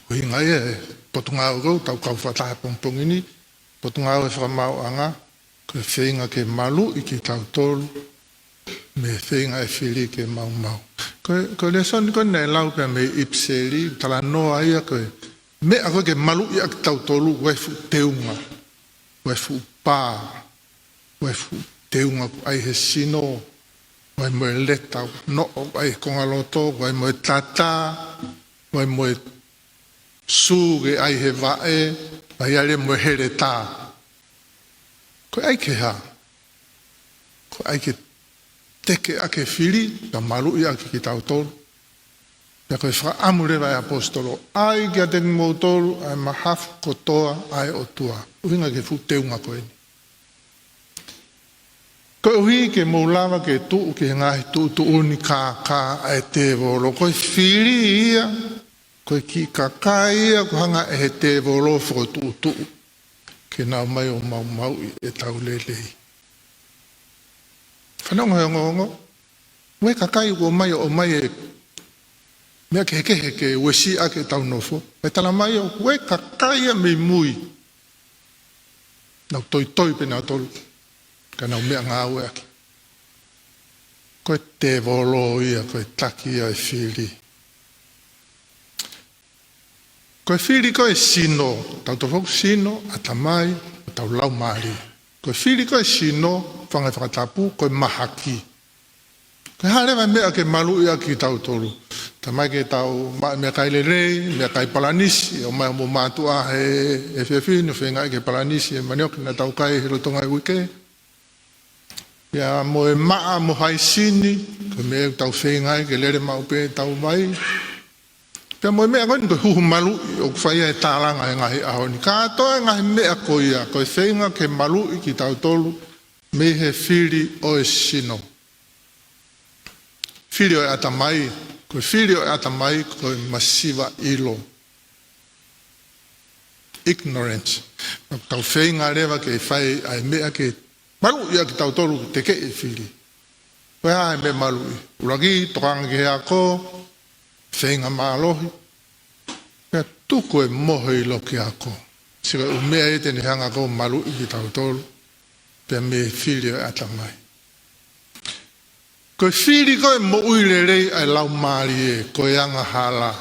ʻUhinga ia e Potungāue ʻoku tau kau fakataha he pongipongi ni, Potungāue Fakamaauʻanga, ko e feinga ke maluʻi kitautolu mei he feinga ʻa e fili ke maumau. Ko e, ko e lēsoni ko eni naʻe lau pē mei he ʻIpiseli, talanoa ia ko e meʻa ko ē ke maluʻi ʻaki kitautolu, ko e fuʻu teunga, ko e fuʻu pā, ko e fuʻu teunga ʻoku ʻi ai he sino, ko e mo e leta noʻo ʻoku ʻi ai he kongaloto, ko e mo e tatā, ko e mo e sū ʻoku ʻi ai he vaʻe, ʻi ai leva mo e heletā. Ko e ʻai ke hā? Ko e ʻai ke teke ʻaki e fili, ka maluʻi ʻaki kitautolu. Pea ko e fakaʻamu leva ʻa e ʻaposetolo, ʻai kiate kimoutolu ʻa e mahafu kotoa ʻa e ʻOtua. ʻUhinga ki he fuʻu teunga ko eni. Koeʻuhi ke mou lava ke tuʻu ki he ngaahi tuʻutuʻuni kākā ʻa e tēvolo. Ko e fili ia, ko e kiʻi kakai ia ʻoku hanga ʻe he tēvolo ʻo fokotuʻutuʻu ke nau ō mai ʻo maumauʻi ʻetau lelei. Fanongo he ongoongo, ʻoku ʻi ai e kakai ʻoku ō mai ʻo ʻomai e meʻa kehekehe ke uesia ʻaki ʻetau nofo. Pea tala mai ʻoku ʻi ai e kakai ia mei mui, nau toitoi pē nautolu, ka nau meʻangāueʻaki. Ko e tēvolo ia, ko e taki ia ʻo e fili. Ko e fili ko ē sino, tautolu foki sino, ʻatamai, ʻo tau laumālie. Ko e fili ko ē sino, fanga fakatapu, ko e mahaki. Ko e hā leva e meʻa ke maluʻi ʻaki kitautolu? Talamai ke tau maʻu e meʻakai lelei, meʻakai palanisi, ʻomai hoʻomou mātuʻa he efiafi ni ʻo feingaʻi ke palanisi e manioke naʻa tau kai he lolotonga e uike. Pea mo e maʻa mo haisini, ko e meʻa ʻoku tau feingaʻi ke lele maʻu pē ʻetau vai. Pea mo e meʻa ko eni ko e huhu maluʻi ʻoku fai ai e tālanga he ngaahi ʻaho ni. Kātoa e ngaahi meʻa ko ia, ko e feinga ke maluʻi kitautolu mei he fili ʻo e sino. Fili ʻo e ʻatamai, ko e fili ʻo e ʻatamai ko e masiva ʻilo. Ignorance. Tau feinga leva ke fai ʻa e meʻa ke maluʻi ʻaki kitautolu ke tekeʻi e fili. Ko e hā e meʻa maluʻi? ʻUluaki, tokanga ki he ako, feinga mālohi. Pea tuku e mohe ʻilo ki he ako. Sio ki he ʻū meʻa ia te ne hanga ʻo maluʻi kitautolu, pea mei he fili ʻo e ʻatamai. Ko e fili ko ē moʻui lelei ʻa e laumālie, ko e angahala.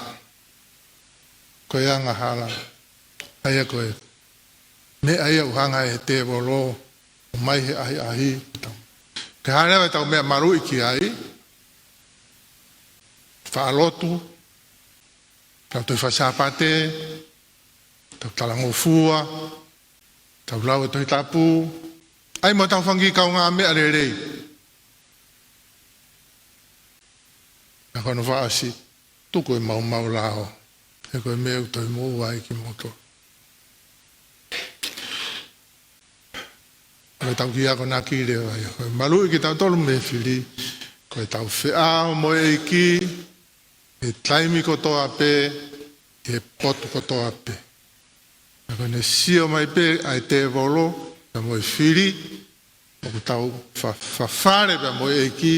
Ko e angahala. ʻA ia ko e meʻa ia ʻoku hanga ʻe he tēvolo ʻo ʻomai he ʻahiʻahi. Ko e hā leva ʻetau meʻa maluʻi ki ai? Faʻa lotu, tau toe fai Sāpate, tau talangofua, tau lau e Tohi Tapu, ʻAi mo tau fanga kiʻi kaungāmeʻa lelei. Pea ko hono fakaʻosi, tuku e maumau lao. He ko e meʻa ʻoku toe moʻua ai kimoutolu. Ko ʻetau kiʻi akonaki leva ia. Ko e maluʻi kitautolu mei he fili, ko ʻetau feʻao mo e ʻEiki, he taimi kotoa pē, he potu kotoa pē. Pea ko ʻene sio mai pē ʻa e tēvolo, pea mo e fili, ʻoku tau fa-, fafale pea mo e ʻEiki,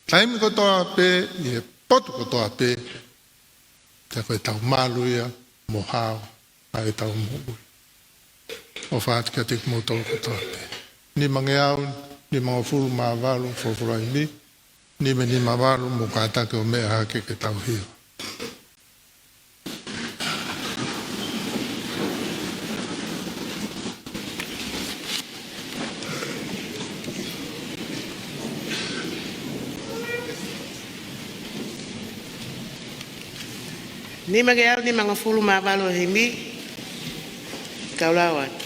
taimi kotoa pē, ʻi he potu kotoa pē, pea ko ʻetau malu ia mo hao ʻa ʻetau moʻui. ʻOfa atu kiate kimoutolu kotoa pē. Nimangeau nimangofulu mā valu, folofola ʻa e himi, nima nima valu, mou kātaki ʻo meʻa hake ke tau hiva. Nimangeau nimangofulu mā valu, himi. Kau lau atu.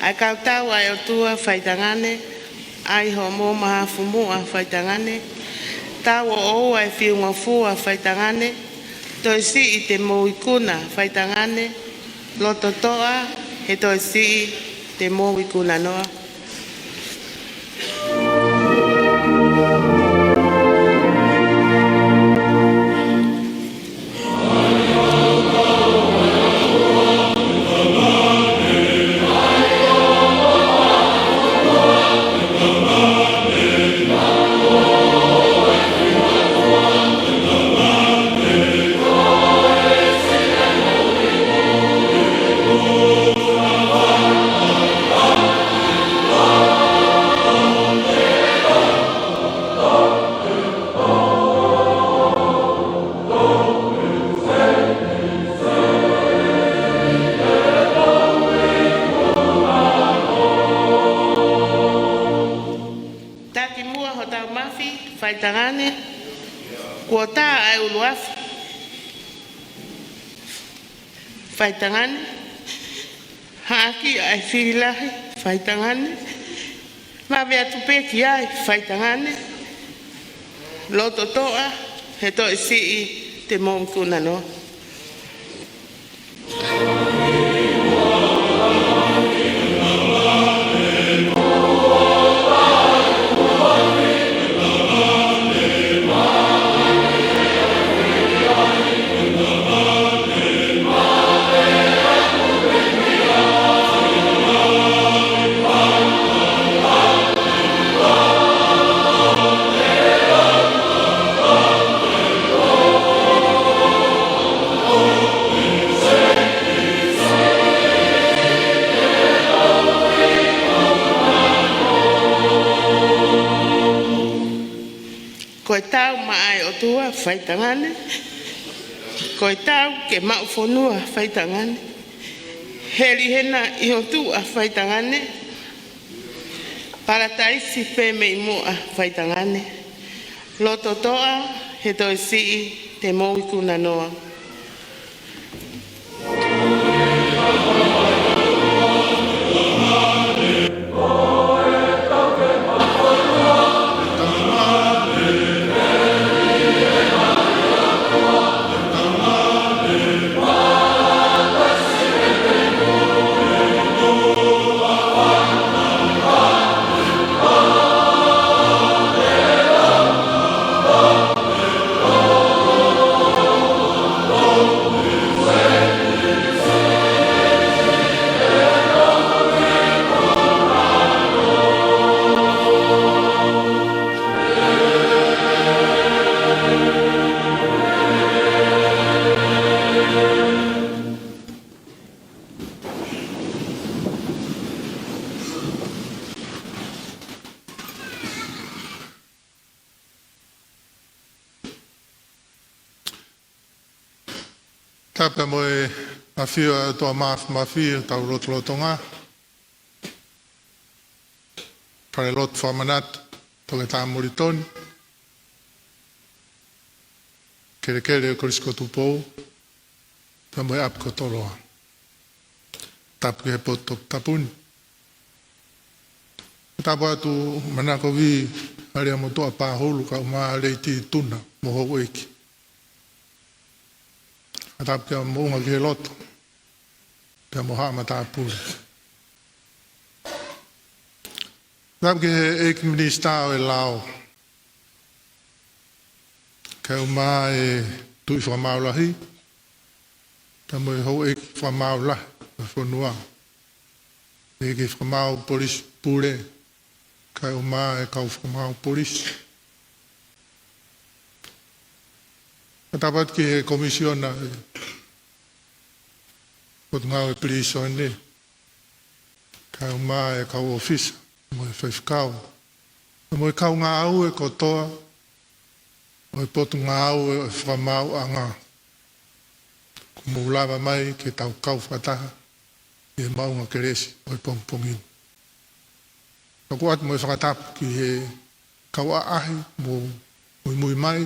ʻA e kau tau ʻa e ʻOtua, faitangane. ʻAi hoʻomou mahafu muʻa, faitangane. Tau ʻo ʻoua ʻe fiungofua, faitangane. Toe siʻi te mou ikuna, faitangane. Loto toʻa, he toe siʻi te mou ikuna noa. Taki muʻa hotau mafi, faitangane. Kuo tā ʻa e ʻuluafi, faitangane. Haʻaki ʻa e fili lahi, faitangane. Vave atu pē ki ai, faitangane. Loto toʻa, he toe siʻi te mou ikuna noa. Ko e tau maʻa e ʻOtua, faitangane. Ko e tau ke maʻu fonua, faitangane. Heli hena ʻi ho tuʻa, faitangane. Palataisi pē mei muʻa, faitangane. Loto toʻa, he toe siʻi te mou ikuna noa. Tapu mo e ʻafio ʻa e ʻOtua Māfimafi ʻi hotau lotolotonga. Falelotu fakamanatu, Toketā Molitoni. Kelekele ʻo Kolisi ko Tupou, pea mo e ʻapi ko Toloa. Tapu ki he potu toputapu ni. Fakatapu atu Manakovi, Alea Motuʻa Pahulu, kae ʻumaʻā Lady Tuna mo houʻeiki. Fakatapu kia Moʻunga ki he loto, pea mo haʻa matāpule. Fakatapu ki he ʻEiki Minisitā ʻo e Lao, kae ʻumaʻā e Tuʻi Fakamaau Lahi, pea mo e houʻeiki fakamaau lahi ʻo e fonua. ʻEiki Fakamaau Polisi Pule, kae ʻumaʻā e kau fakamaau polisi. Fakatapu atu ki he Komisiona ʻo e Potungāue Pilīsone, kae ʻumaʻā e kau ʻōfisa mo e faifekau, mo e kau ngāue kotoa ʻo e Potungāue ʻo e Fakamaauʻanga, kuo mou lava mai ke tau kau fakataha ʻi he maʻunga kelesi ʻo e pongipongi ni. Pea ʻoku ʻoatu mo e fakatapu ki he kau ʻaʻahi kuo mou muimui mai,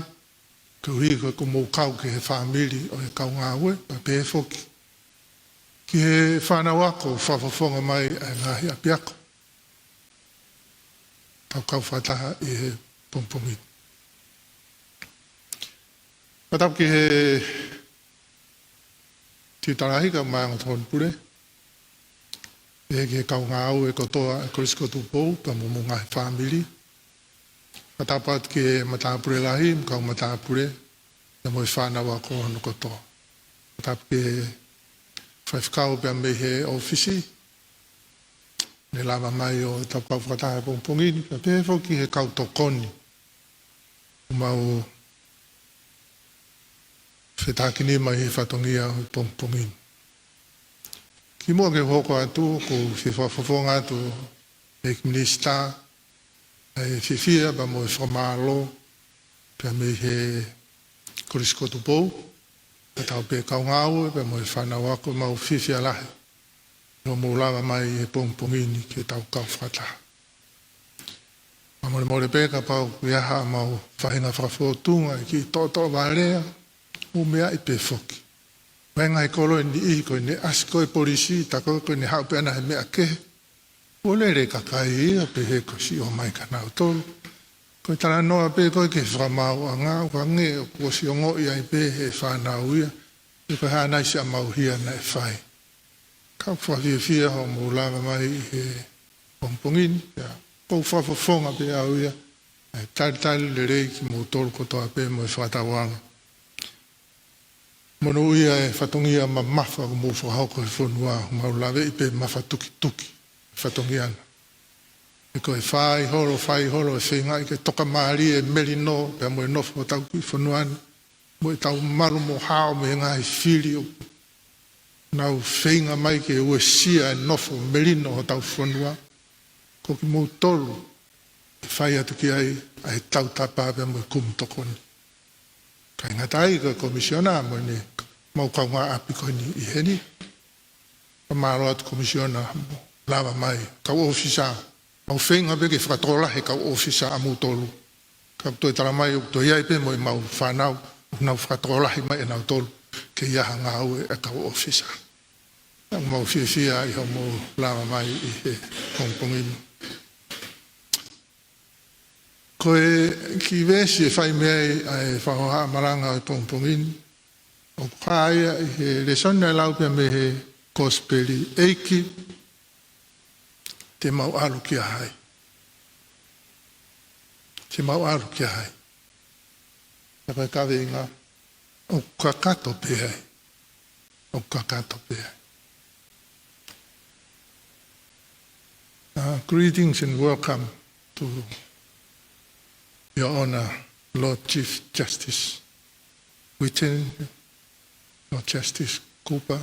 koeʻuhi ko e kuo mou kau ki he fāmili ʻo e kau ngāue, pea pehē foki ki he fānau ako fakafofonga mai ʻa e ngaahi ʻapiako. Tau kau fakataha ʻi he pongipongi ni. Fakatapu ki he Tiuta Lahi kae ʻumaʻā e ongo tokoni pule, pehē ki he kau ngāue kotoa ʻa e Kolisi ko Tupou, pea mo homou ngaahi fāmili. Fakatapu atu ki he Matāpule Lahi, mo e kau matāpule, pea mo e fānau ako hono kotoa. Fakatapu ki he faifekau pea mei he ʻōfisi, ne lava mai ʻo tau kau fakataha he pongipongi ni, pea pehē foki ki he kau tokoni kuo mau fetākinima ʻi he fatongia ʻo e pongipongi ni. Kimuʻa ke u hoko atu, ʻoku ou fie fakafofonga atu, ʻEiki Minisitā, ʻa e fiefia pea mo e fakamālō pea mei he Kolisi ko Tupou, kae tau pē kau ngāue pea mo e fānau ako, ʻoku mau fiefia lahi ʻi hoʻomou lava mai he pongipongi ni ke tau kau fakataha. Fakamolemole pē kapau ʻoku ʻi ai haʻamau faʻahinga fakafōtunga ʻi he kiʻi toʻotoʻo vale, ʻo meaʻi pē foki. Vaenga he kolo ʻe niʻihi ko ʻene ʻasi ko e polisi, tā ko ē ko ʻene haʻu pē ʻana he meʻa kehe. Kuo lele e kakai ia, pehē kuo ʻosi ʻomai kia nautolu. Ko e talanoa pē ko ē ki he fakamaauʻanga, ʻoku hangē ʻoku ʻosi ongoʻi ai pē ʻe he fānau ia pe ko e hā nai siʻamau hia naʻe fai. Ka ʻoku fakafiefia hoʻomou lava mai ʻi he pongipongi ni, pea ʻoku ou fakafofonga pē au ia ʻa e talitali lelei kimoutolu kotoa pē mo e fakatauange. Monūʻia e fatongia mamafa kuo mou fakahoko he fonua, ʻoku mau laveʻi pē mafatukituki e fatongia na. He ko e fai holo, fai holo e feingaʻi ke tokamālie e melino pea mo e nofo hotau kiʻi fonua ni, mo ʻetau malu mo hao mei he ngaahi fili ʻoku nau feinga mai ke uesia e nofo melino hotau fonua. Ko kimoutolu ʻe fai atu ki ai ʻa e tautapa pea mo e kumi tokoni. ʻIkai ngata ai, ko e Komisiona mo ʻene mau kaungāʻapi ko eni ʻi heni. Fakamālō atu Komisiona mo lava mai, kau ʻōfisa, mau feinga pē ke fakatokolahi e kau ʻōfisa ʻamoutolu. Ka ʻoku toe tala mai ʻoku toe ʻi ai pē mo ʻemau fānau ʻoku nau fakatokolahi mai ʻe nautolu ke ʻi ai ha ngāue ʻa e kau ʻōfisa. Pea ʻoku mau fiefia ʻi hoʻomou lava mai ʻi he pongipongi ni. Ko e kiʻi veesi ʻe fai mei ai ʻa e fakahohaʻa malanga ʻo e pongipongi ni, ʻoku hā ia ʻi he lēsoni naʻe lau pē mei he Kosipeli: ʻEiki, te mau ʻalu kia hai? Te mau ʻalu kia hai? Pea ko e kaveinga, ʻoku kakato pē ai. ʻOku kakato pē ai. Uh, greetings and welcome to Your Honor, Lord Chief Justice Whitten, Lord Justice Cooper,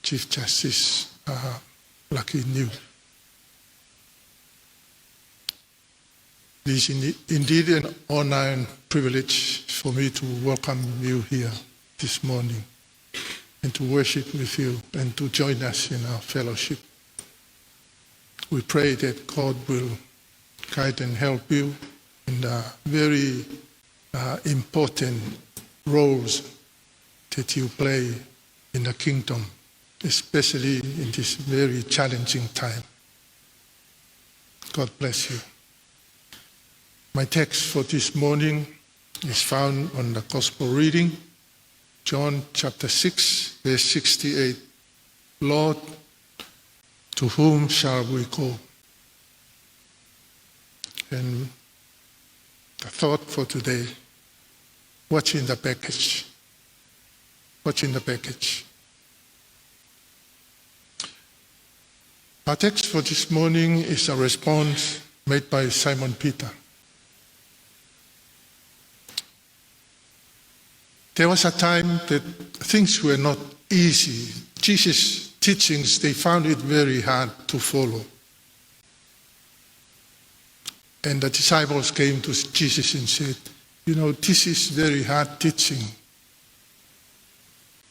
Chief Justice, uh, Lucky Niu. It is in-, indeed an honor and privilege for me to welcome you here this morning and to worship with you and to join us in our fellowship. We pray that God will guide and help you in the very, uh, important roles that you play in the kingdom, especially in this very challenging time. God bless you. My text for this morning is found on the gospel reading, John chapter six, verse sixty-eight. "Lord, to whom shall we go?" And the thought for today, what's in the package? What's in the package? Our text for this morning is a response made by Simon Peter. There was a time that things were not easy. Jesus' teachings, they found it very hard to follow. And the disciples came to Jesus and said, "You know, this is very hard teaching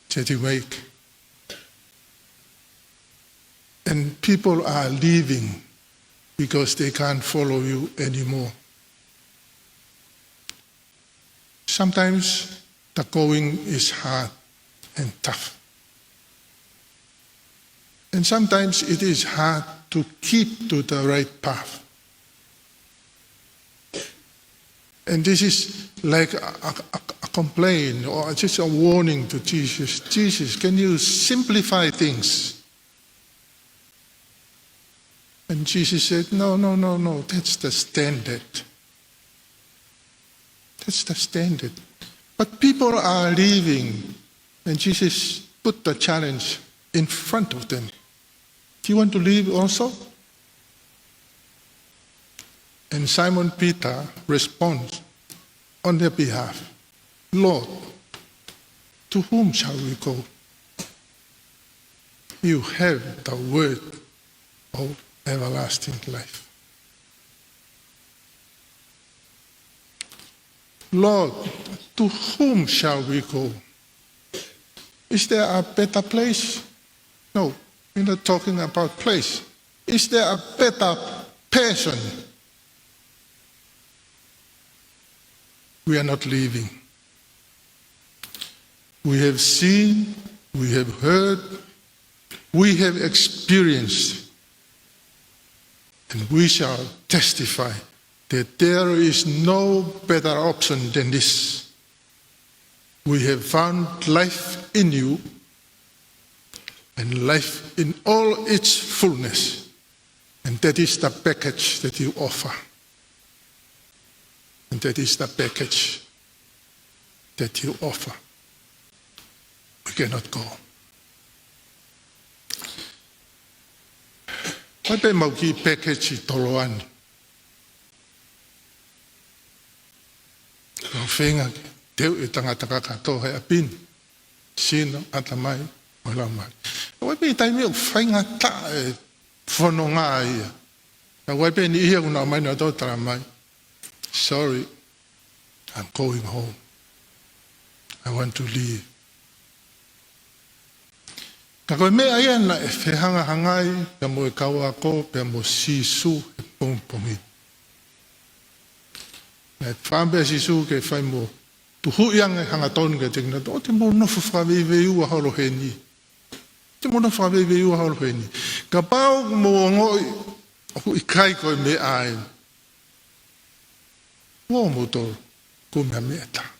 that you make. And people are leaving because they can't follow you anymore." Sometimes the going is hard and tough. And sometimes it is hard to keep to the right path. And this is like a, a, a, a complaint or just a warning to Jesus. "Jesus, can you simplify things?" And Jesus said, "No, no, no, no, that's the standard. That's the standard. But people are leaving." And Jesus put the challenge in front of them. "Do you want to leave also?" And Simon Peter responds on their behalf, "Lord, to whom shall we go? You have the word of everlasting life." "Lord, to whom shall we go? Is there a better place?" No, we're not talking about place. "Is there a better person?" We are not leaving. We have seen, we have heard, we have experienced, and we shall testify that there is no better option than this. We have found life in you and life in all its fullness. And that is the package that you offer. And that is the package that you offer. We cannot go. Ko e pē mau kiʻi package ʻi toloani. Ko e feinga ke teuʻi e tangata kakato he ʻapi ni, sino, ʻatamai, mo e laumālie. Ko e pē taimi ʻoku faingataʻa e fononga ia. Ka ko e pē niʻihi ʻoku nau ō mai ʻo tala mai, "Sorry, I'm going home. I want to leave." Ka ko e meʻa ia naʻe fehangahangai pea mo e kau ako pea mo Sīsū he pongipongi. Naʻe fakaʻamu pē ʻa Sīsū ke fai mo tuhuʻi ange hangatonu kiate kinautolu, "ʻOua te mou nofo fakaveiveiua holo heni. Te mou nofo fakaveiveiua holo heni. Kapau ʻoku mou ongoʻi ʻoku ʻikai ko e meʻa eni, ō moutolu ʻo kumi ha meʻa ʻe taha."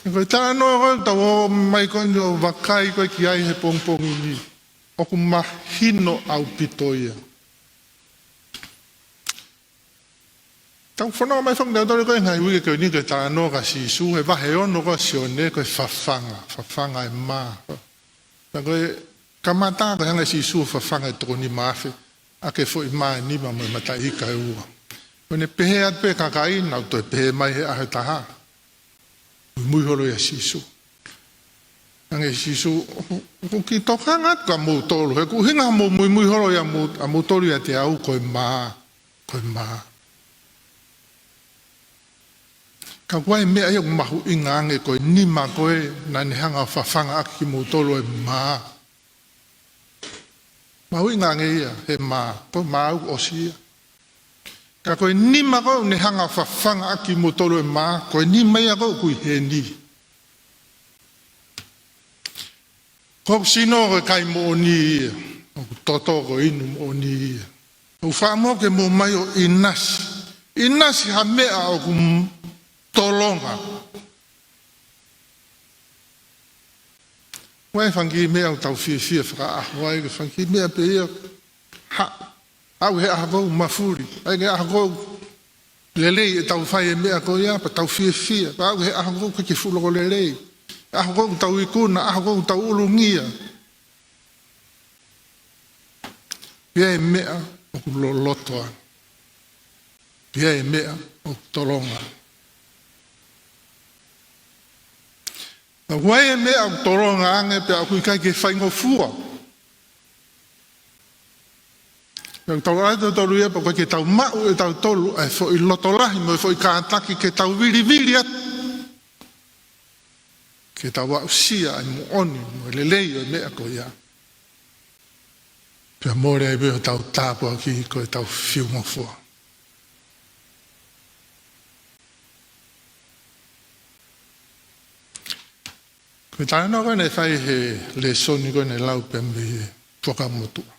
He ko e talanoa ko ē ʻoku tau ō mai ko eni ʻo vakai ko ē ki ai he pongipongi ni, ʻoku mahino ʻaupito ia. Tau fononga mai foki nautolu ko ē he ngaahi uike ko eni ki he talanoa kia Sīsū, he vahe ono ko ē ʻa Sione, ko e fafanga, fafanga e mā. Pea ko e kamata ko e hanga ʻe Sīsū ʻo fafanga e toko nima afe, ʻaki e foʻi mā ʻe nima mo e mataʻi ika ʻe ua. Ko ʻene pehē atu pē ki he kakai, nau toe pehē mai he ʻaho ʻe taha. Muimui holo ʻia Sīsū. Hanga ʻe Sīsū, ʻoku, ʻoku ou kiʻi tokanga atu kia moutolu, he ko e ʻuhinga hoʻomou muimui holo ʻia mou-, ʻa moutolu ʻiate au ko e mā, ko e mā. Ka ko e meʻa ia ʻoku mahuʻinga ange ko e nima ko ē naʻa ne hanga ʻo fafanga ʻaki kimoutolu e mā. Mahuʻinga ange ia he mā, ko e mā ʻoku ʻosi ia. Ka ko e nima ko ē ʻoku ne hanga ʻo fafanga ʻaki kimoutolu e mā, ko e nima ia ko ē ʻoku ʻi heni. Ko hoku sino ko e kai moʻoni ia, hoku toto ko e inu moʻoni ia. ʻOku ou fakaʻamu ke mou ō mai ʻo ʻinasi. ʻInasi ha meʻa ʻoku m-, tolonga. Ko e fanga kiʻi meʻa ʻoku tau fiefia fakaʻaho ai, ko e fanga kiʻi meʻa pē ia, ha, aʻu he ʻaho ʻoku mafuli, ʻai ke ʻaho ʻoku lelei ʻetau fai e meʻa ko ia, pea tau fiefia, pea aʻu he ʻaho ʻoku ʻikai ke fuʻu loko lelei, ʻaho ʻoku tau ikuna, ʻaho ʻoku tau ʻulungia. Pea ʻi ai e meʻa ʻoku loloto ange. Pea ʻi ai e meʻa ʻoku tolonga. Ka ʻoku ʻi ai e meʻa ʻoku tolonga ange pea ʻoku ʻikai ke faingofua. Pea ʻoku tau ʻai tautolu ia pea ʻoku ʻikai ke tau maʻu ʻe tautolu ʻa e foʻi loto lahi mo e foʻi kātaki ke tau vilivili atu. Ke tau aʻusia ʻa e moʻoni mo e lelei ʻo e meʻa ko ia. Pea mole ai pē hotau tāpuaki ko ʻetau fiu ngofua. Ko e talanoa ko ē naʻe fai he lēsoni ko ē naʻe lau pē mei he Fuakava Motuʻa.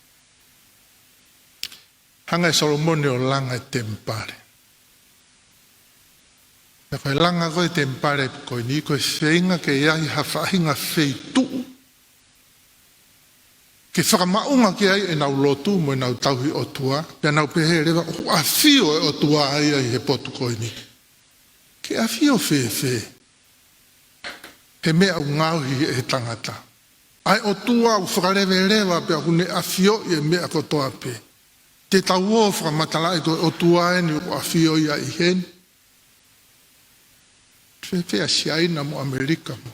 Hanga ʻe Solomone ʻo langa e temipale. Pea ko e langa ko ē temipale ko eni ko e feinga ke ʻi ai ha faʻahinga feituʻu ke fakamaʻunga ki ai ʻenau lotu mo ʻenau tauhi ʻOtua, pea nau pehē leva ʻoku ʻafio e ʻOtua ia ʻi he potu ko eni. Ke ʻafio fēfē? He meʻa ʻoku ngaohi ʻe he tangata. ʻA e ʻOtua ʻoku fakaleveleva pea ʻoku ne ʻafioʻi e meʻa kotoa pē. Te tau ō ʻo fakamatalaʻi ko e ʻOtua eni ʻoku ʻafio ia ʻi heni. Fēfē ʻa Siaina mo ʻAmelika mo.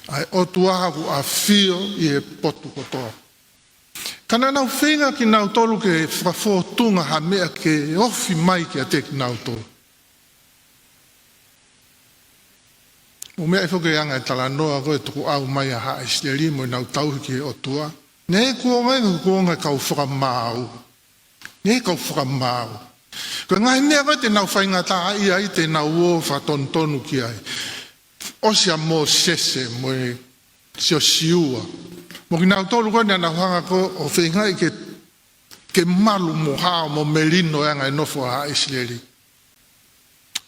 ʻA e ʻOtua ʻoku ʻafio ʻi he potu kotoa. Ka naʻa nau feinga kinautolu ke fakafōtunga ha meʻa ke ofi mai kiate kinautolu. ʻOku meaʻi foki e anga e talanoa ko ē tukuʻau mai ʻa ʻIsileli mo ʻenau tauhi ki he ʻOtua. Naʻe kuonga ia, kuonga e kau fakamaau. Naʻe kau fakamaau. Ko e ngaahi meʻa ko ē te nau faingataʻaʻia ai te nau ō ʻo fakatonutonu ki ai. ʻOsi ʻa Mōsese mo e Siosiua. Mo kinautolu ko ē naʻa nau hanga ko ē ʻo feingaʻi ke, ke malu mo hao mo melino e anga e nofo ʻa ʻIsileli.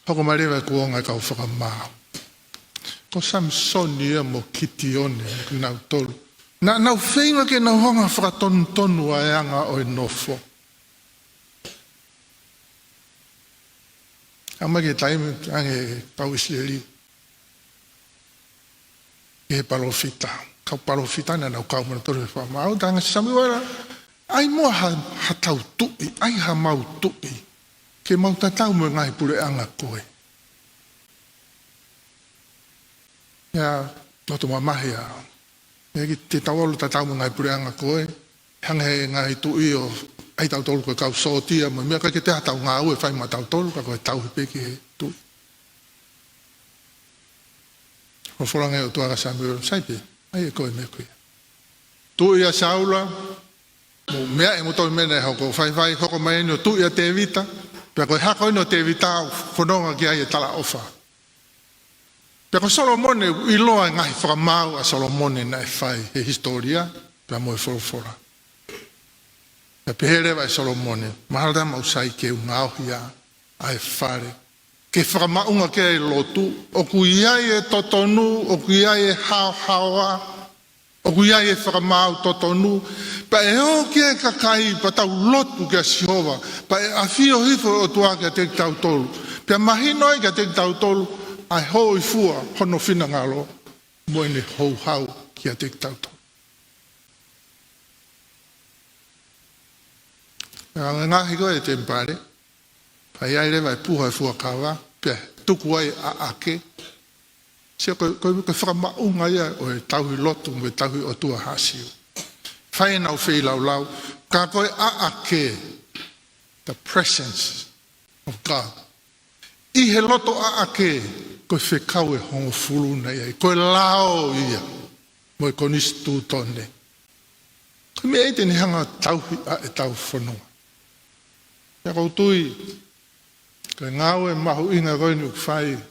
Hoko mai leva e kuonga e kau fakamaau. Ko Samisoni ia mo Kitione, kinautolu. Naʻa nau feinga ke nau hanga ʻo fakatonutonu ʻa e anga ʻo e nofo. Aʻu mai ki he taimi ange kau ʻIsileli. ʻI he palōfita. Kau palōfita naʻa nau kau mo nautolu he fakamaau, talaange ʻe Samuela, ʻai muʻa ha, ha tau tuʻi, ʻai ha mau tuʻi. Ke mau tatau mo e ngaahi puleʻanga ko ē. Ia, loto mamahi ʻa. Ia ke te tau ō ʻo tatau mo e ngaahi puleʻanga ko ē. Hanga ʻe he ngaahi tuʻi ʻo ʻai tautolu ko e kau sōtia mo e meʻa, ʻikai ke toe ʻi ai ha tau ngāue ʻe fai maʻa tautolu, ka ko e tauhi pē ki he tuʻi. Folofola ange ʻOtua kia Samuela, sai pē, ʻai ʻe koe e meʻa ko ia. Tuʻi ʻa Saula, mo meʻa ʻe mo toe meʻa naʻe hoko, faifai, hoko mai eni ʻo tuʻi ʻa Tēvita, pea ko e hako eni ʻo Tēvita ʻoku fononga ki ai e talaʻofa. Pea ko Solomone, ʻiloa e ngaahi fakamaau ʻa Solomone naʻe fai he hisitōlia, pea mo e folofola. Pea pehē leva ʻe Solomone, mahalo te mau sai ke u ngaohi ʻa, ʻa e fale. Ke fakamaʻunga ki ai e lotu, ʻoku ʻi ai e totonu, ʻoku ʻi ai e haohaoa, ʻoku ʻi ai e fakamaau totonu, pea ʻe ō ki ai e kakai, pea tau lotu kia Sihova, pea ʻe ʻafio hifo e ʻOtua kiate kitautolu, pea mahino ai kiate kitautolu, ʻa e hōifua hono finangalo, mo ʻene houhau kiate kitautolu. Pea ʻi he ngaahi ko ē temipale, pea ʻi ai leva e puha e fuakava, pea tuku ai ʻa ʻAke. Sio ko e, ko e, ko e fakamaʻunga ia ʻo e tauhi lotu mo e tauhi ʻOtua ʻa Siu. Fai ʻenau feilaulau, ka ko e ʻa ʻAke, the presence of God. ʻI he loto ʻa ʻAke, ko e fekau ʻe hongofulu naʻe ʻi ai. Ko e lao ia, mo e konisitūtone. Ko e meʻa ia te ne hanga ʻo tauhi ʻa ʻetau fonua. Pea ʻoku ou tui, ko e ngāue mahuʻinga ko eni ʻoku fai ʻe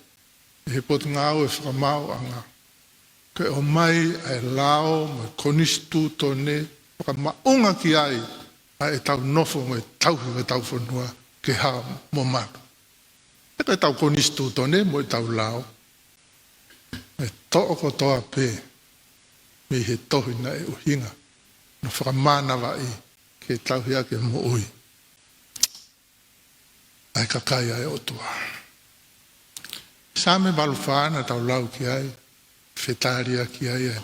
he Potungāue Fakamaauʻanga. Ko e ʻomai ʻa e lao mo e konisitūtone fakamaʻunga ki ai ʻa ʻetau nofo mo e tauhi ʻo ʻetau fonua ke hā mo malu. He ko ʻetau konisitūtone mo ʻetau lao, ʻe toʻo kotoa pē mei he tohi naʻe ʻuhinga ʻo fakamānavaʻi ke tauhi ʻaki e moʻui ʻa e kakai ʻa e ʻOtua. Saame valu fā naʻa tau lau ki ai, fetaliaki ai e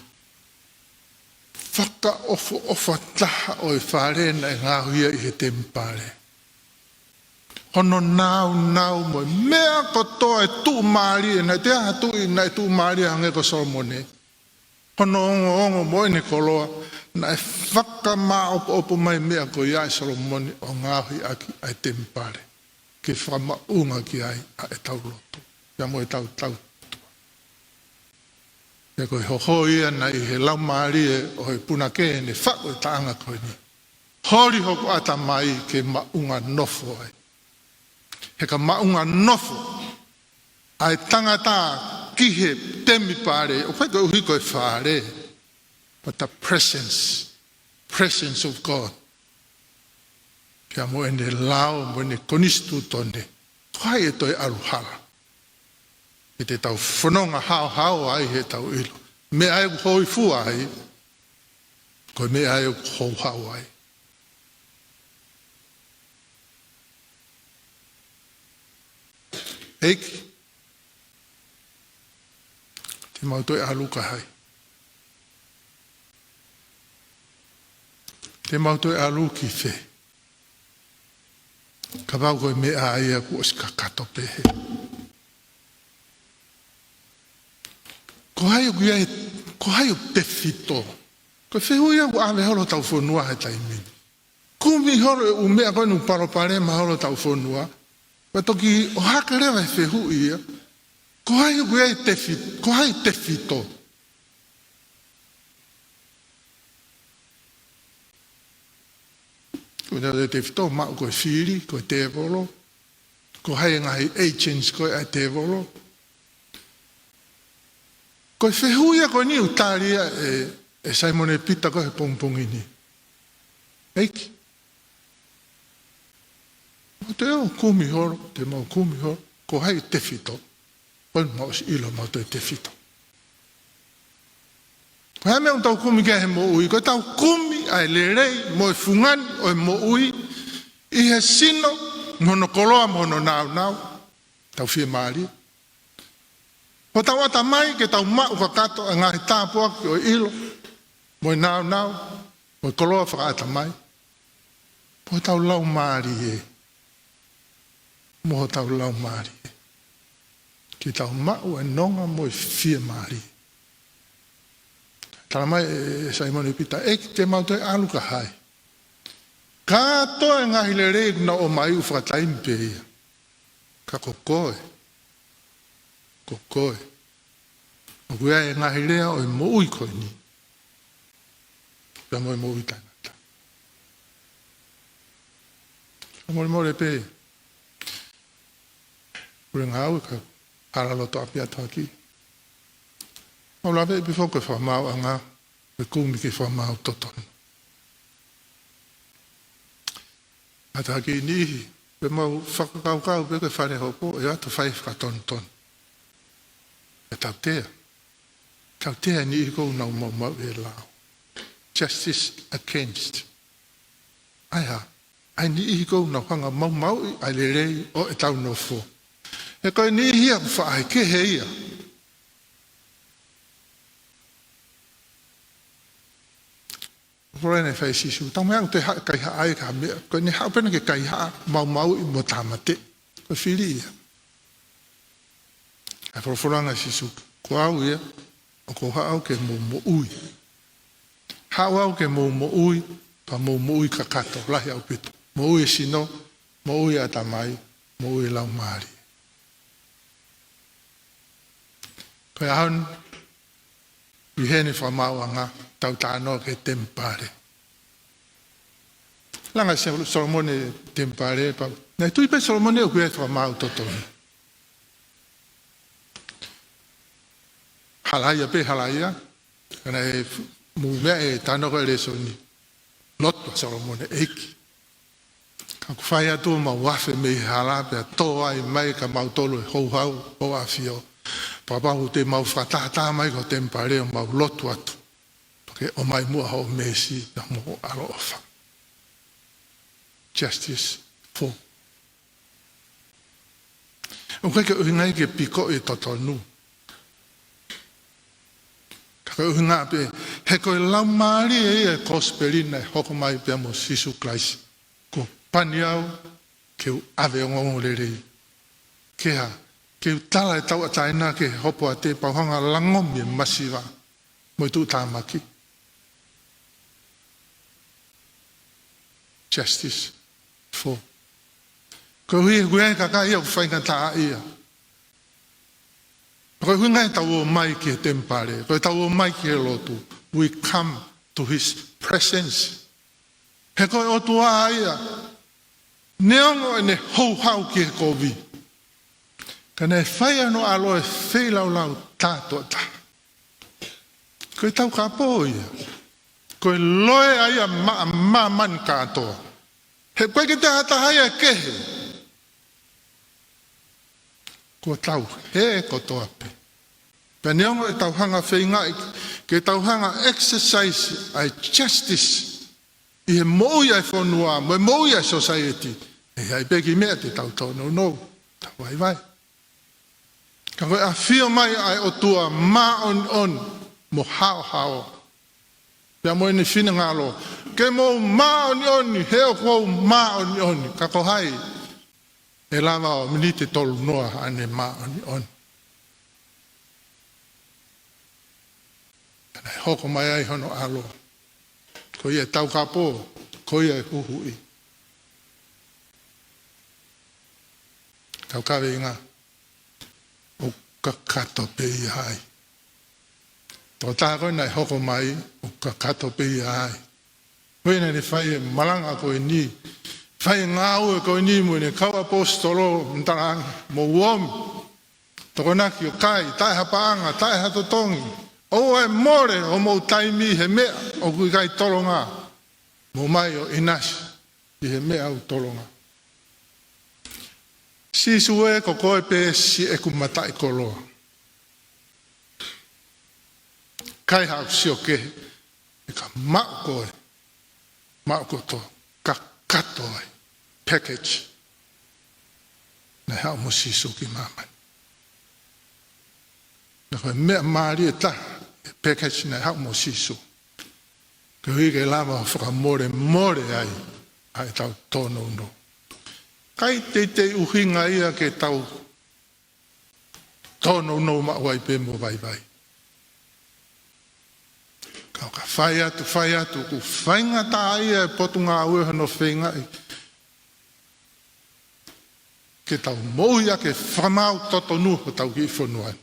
fakaʻofoʻofa taha ʻo e fale naʻe ngaohi ia ʻi he temipale. Hono nāunau mo e meʻa kotoa e tuʻumālie, naʻe ʻi ai ha tuʻi naʻe tuʻumālie hangē ko Solomone. Hono ongoongo mo ʻene koloa, naʻe fakamaʻopoʻopo mai meʻa ko ia ʻe Solomone ʻo ngaohi ʻaki ʻa e temipale, ke fakamaʻunga ki ai ʻa ʻetau lotu, pea mo ʻetau tautua. Pea ko e hoko ia naʻe ʻi he laumālie ʻo e punake naʻe faʻu e taʻanga ko eni. Holi hoku ʻatamai ke maʻunga nofo ai. He ka maʻunga nofo ʻa e tangata ki he temipale, ʻoku ʻikai koeʻuhi ko e fale, but the presence, presence of God. Pea mo ʻene lao, mo ʻene konisitūtone, ko hai ʻe toe ʻalu hala? Ke te tau fononga haohaoa ai heʻetau ʻilo. Meʻa ʻoku hōifua ai, ko e meʻa ʻoku houhau ai. ʻEiki, te mau toe ʻalu kia hai? Te mau toe ʻalu ki fē? Kapau ko e meʻa ia kuo ʻosi kakato pehē. Ko hai ʻoku ʻi ai, ko hai ʻoku tefito? Ko e fehuʻi ia ʻoku ʻave holo hotau fonua he taimi ni. Kumi holo e ʻū meʻa ko eni ʻoku palopalema holo hotau fonua. Pea toki ʻohake leva e fehuʻi ia. Ko hai ʻoku ʻi ai tefi-, ko hai tefito? Ko e tefito maʻu ko e fili, ko e tēvolo. Ko hai e ngaahi agents ko ē ʻa e tēvolo? Ko e fehuʻi ia ko eni ʻoku tali ia ʻe, ʻe Saimone Pita ko ē he pongipongi ni. ʻEiki, mau toe ō ʻo kumi holo, te mau kumi holo, ko hai tefito? Ko eni mau ʻosi ʻilo mau toe tefito. Ko e hā e meʻa ʻoku tau kumi ki ai he moʻui? Ko ʻetau kumi ʻa e lelei mo e fungani ʻo e moʻui ʻi he sino, mo hono koloa, mo hono nāunau. Tau fiemālie. Ko hotau ʻatamai ke tau maʻu kakato ʻa e ngaahi tāpuaki ʻo e ʻilo, mo e nāunau, mo e koloa fakaʻatamai. Mo hotau laumālie. Mo hotau laumālie. Ke tau maʻu e nonga mo e fiemālie. Tala mai ʻe, ʻe Saimone Pita, ʻEiki, te mau toe ʻalu kia hai? Kātoa e ngaahi lelei kuo nau ʻomai ʻoku fakataimi pē ia. Ka ko koe, ko koe, ʻoku ʻi ai e ngaahi lea ʻo e moʻui ko eni, pea mo e moʻui taʻengata. Fakamolemole pē, ʻoku ʻi ai e ngāue ka hala loto ʻapi atu hake. Mau lave pē foki ko e fakamaauʻanga, ko e kumi ke fakamaau totonu. ʻAtā ki he niʻihi, pea mau fakakaukau pē ko e fale hopo, ʻe ʻoatu fai fakatonutonu. ʻE tautea. Tautea e niʻihi ʻoku nau maumauʻi e lao. Justice against. ʻA e hā? ʻA e niʻihi ʻoku nau hanga ʻo maumauʻi ʻa e lelei ʻo ʻetau nofo. He ko e niʻihi ia ʻoku faʻa kehe ia. Folofola naʻe fai ʻe Sīsū, tau meʻa ʻoku te haʻu kaihaʻa ai ka meʻa, ko ʻene haʻu pē ena ke kaihaʻa, maumauʻi mo tāmateʻi. Ko e fili ia. ʻA e folofola ʻa Sīsū, ko au ia, ʻoku ou haʻu ke mou moʻui. Haʻu au ke mou moʻui, pea mou moʻui kakato, lahi ʻaupito. Moʻui e sino, moʻui e ʻatamai, moʻui e laumālie. Ko e ʻaho ni, ʻi heʻene fakamaauʻanga, tau talanoa ki he temipale. Langa ʻe Solomone temipale, pea naʻe tui pē Solomone ʻoku ʻi ai e fakamaau totonu. Halaia pē, halaia. Ka naʻe f-, mou meaʻi e talanoa ko ē he lēsoni. Lotu ʻa Solomone, ʻEiki, ʻOku fai atu ʻemau afe mei he hala pea tō ai mai kia mautolu e houhau ʻo e ʻAfio. Pea kapau te mau fakatahataha mai ki he temipale ʻo mau lotu atu, pea ke ʻomai muʻa hoʻo meesi mo ho ʻaloʻofa. Justice four. ʻOku ʻikai ke ʻuhinga ia ke pikoʻi e totonu. Ka ko e ʻuhinga pē, he ko e laumālie ia e kosipeli naʻe hoko mai pea mo Sīsū Kalaisi. Kuo pani au ke u ʻave ongoongolelei. Ke hā, ke u tala e tauʻatāina ki he hopoate pea u hanga ʻo langomi e masiva mo e tuʻutāmaki. Justice four. Koeʻuhi he ʻoku ʻi ai e kakai ia ʻoku faingataʻaʻia. Ko e ʻuhinga ʻetau ō mai ki he temipale, ko ʻetau ō mai ki he lotu. We come to his presence. He ko e ʻOtua ia, neongo ʻene houhau ki he kovi, ka naʻe fai ʻe hono ʻAlo e feilaulau tātuʻa taha. Ko e taukapo ia. Ko e loea ia maʻa māmani kātoa. He ʻoku ʻikai ke toe ʻi ai ha taha ia ʻe kehe. Kuo tau hē kotoa pē. Pea neongo ʻetau hanga feingaʻi ke tau hanga exercise ʻa e justice ʻi he moʻui ʻa e fonua, mo e moʻui ʻa e society, ʻe ʻi ai pē kiʻi meʻa te tau tōnounou, tau vaivai. Ka ko e ʻafio mai ʻa e ʻOtua māʻoniʻoni mo haohaoa. Pea mo ʻene finangalo, ke mou māʻoniʻoni, he ʻoku ou māʻoniʻoni. Ka ko hai ʻe lava ʻo miniti tolunoa ʻene māʻoniʻoni? Naʻe hoko mai ai hono ʻAlo. Ko ia e taukapo, ko ia e huhuʻi. Kau kaveinga, ʻoku kakato pē ia ai. Tokotaha ko ē naʻe hoko mai, ʻoku kakato pē ia ai. Ko ia naʻa ne fai e malanga ko eni, fai e ngāue ko eni mo ʻene kau ʻaposetolo, mtalaangi, mou omi. Tokonaki ʻo kai, taʻe ha paʻanga, taʻe ha totongi. ʻOua ʻe mole homou taimi he meʻa ʻoku ʻikai tolonga. Mou ō mai ʻo ʻinasi ʻi he meʻa ʻoku tolonga. Sīsū ē, ko koe pē siʻeku mataʻikoloa. ʻIkai haʻaku sio kehe, ʻe ka maʻu koe, maʻu kotoa, kakato ai, package. Naʻe haʻu mo Sīsū ki māmani. Naʻe ko e meʻa mālie taha e package naʻe haʻu mo Sīsū. Koeʻuhi ke lava ʻo fakamolemole ai ʻa ʻetau tōnounou. ʻIkai teitei ʻuhinga ia ke tau tōnounou maʻu ai pē mo vaivai. Ka ʻo ka fai atu, fai atu, ʻoku faingataʻaʻia e Potungāue hono feingaʻi ke tau moʻui ʻaki e fakamaau totonu hotau kiʻi fonua ni.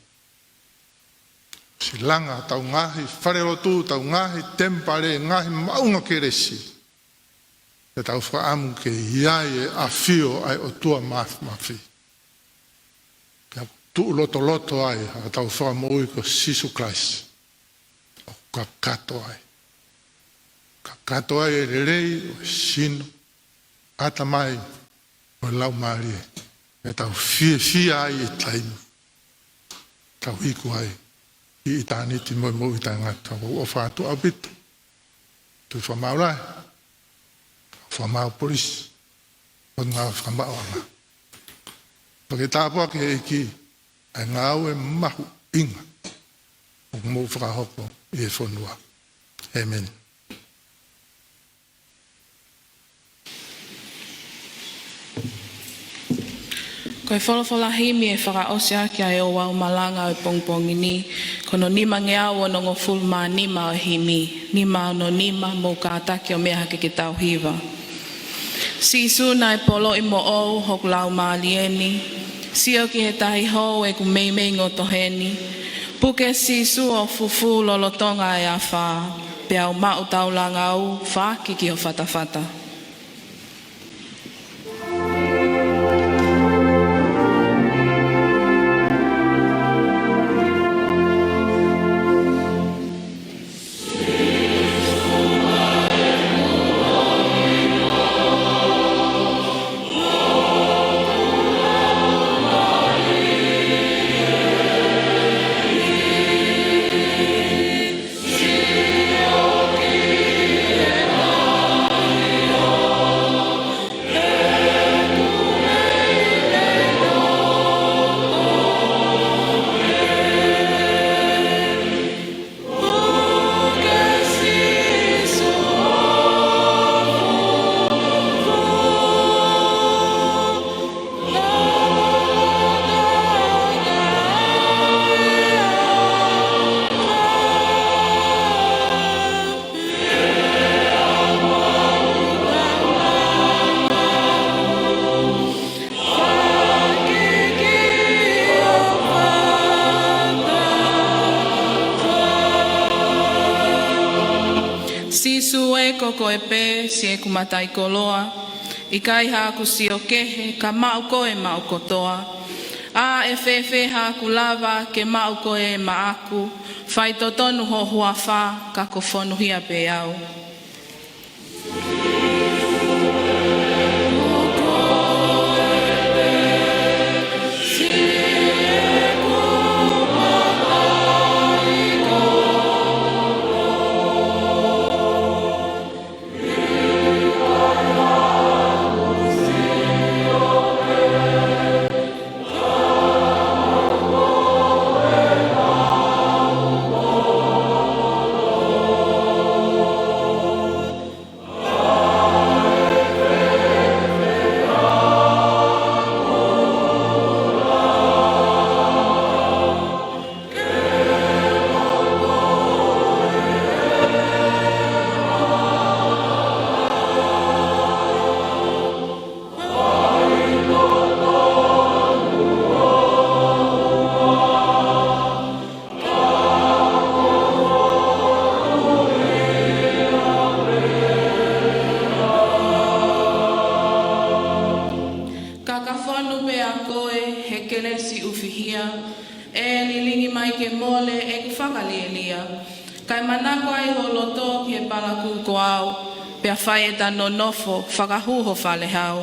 Siʻi langa hotau ngaahi falelotu, hotau ngaahi temipale, ngaahi maʻunga kelesi. Ke tau fakaʻamu ke ʻi ai e ʻafio ʻa e ʻOtua Māfimafi. Ke tuʻu lotoloto ai ʻa hotau Fakamoʻui ko Sīsū Kalaisi. ʻOku kakato ai. Kakato ai e lelei ʻo e sino, ʻatamai mo e laumālie. Ke tau fiefia ai e taimi. Tau iku ai ʻi ʻitāniti mo e moʻui taʻengata. ʻOku ou ʻofa atu ʻaupito. Tuʻi Fakamaau Lahi, Fakamaau Polisi, Potungāue Fakamaauʻanga. Pea ke tāpuakiʻi ʻe he ʻEiki ʻa e ngāue mahuʻinga ʻoku mou fakahoko ʻi he fonua. ʻĒmeni. Ko e folofola himi ʻe fakaʻosi ʻaki ʻa e ouau malanga ʻo e pongipongi ni, ko hono nimangeau onongofulu mā nima ʻo e himi, nima ono nima, mou kātaki ʻo meʻa hake ke tau hiva. Sīsū naʻe poloʻi moʻou hoku laumālie ni, sio ki he tahi hou ʻeku meimei ngoto heni, puke Sīsū ʻo fufū lolotonga ʻa e afā, pea u maʻu taulanga u faaki ki ho fatafata. Sīsū ē, ko koe pē, siʻeku mataʻikoloa, ʻikai haʻaku sio kehe, ka maʻu koe maʻu kotoa. ʻE fēfē haʻaku lava ke maʻu koe maʻaku, faitotonu ho huafa, ka ko fonuhia pē au. Ka ka fonu pē ʻa koe he kelesi ʻufihia, ʻe lilingi mai ke mole ʻeku fakalielia. Kae manako ai ho loto ki he palakū ko au, pea fai ʻeta nonofo fakahū ho fale hau.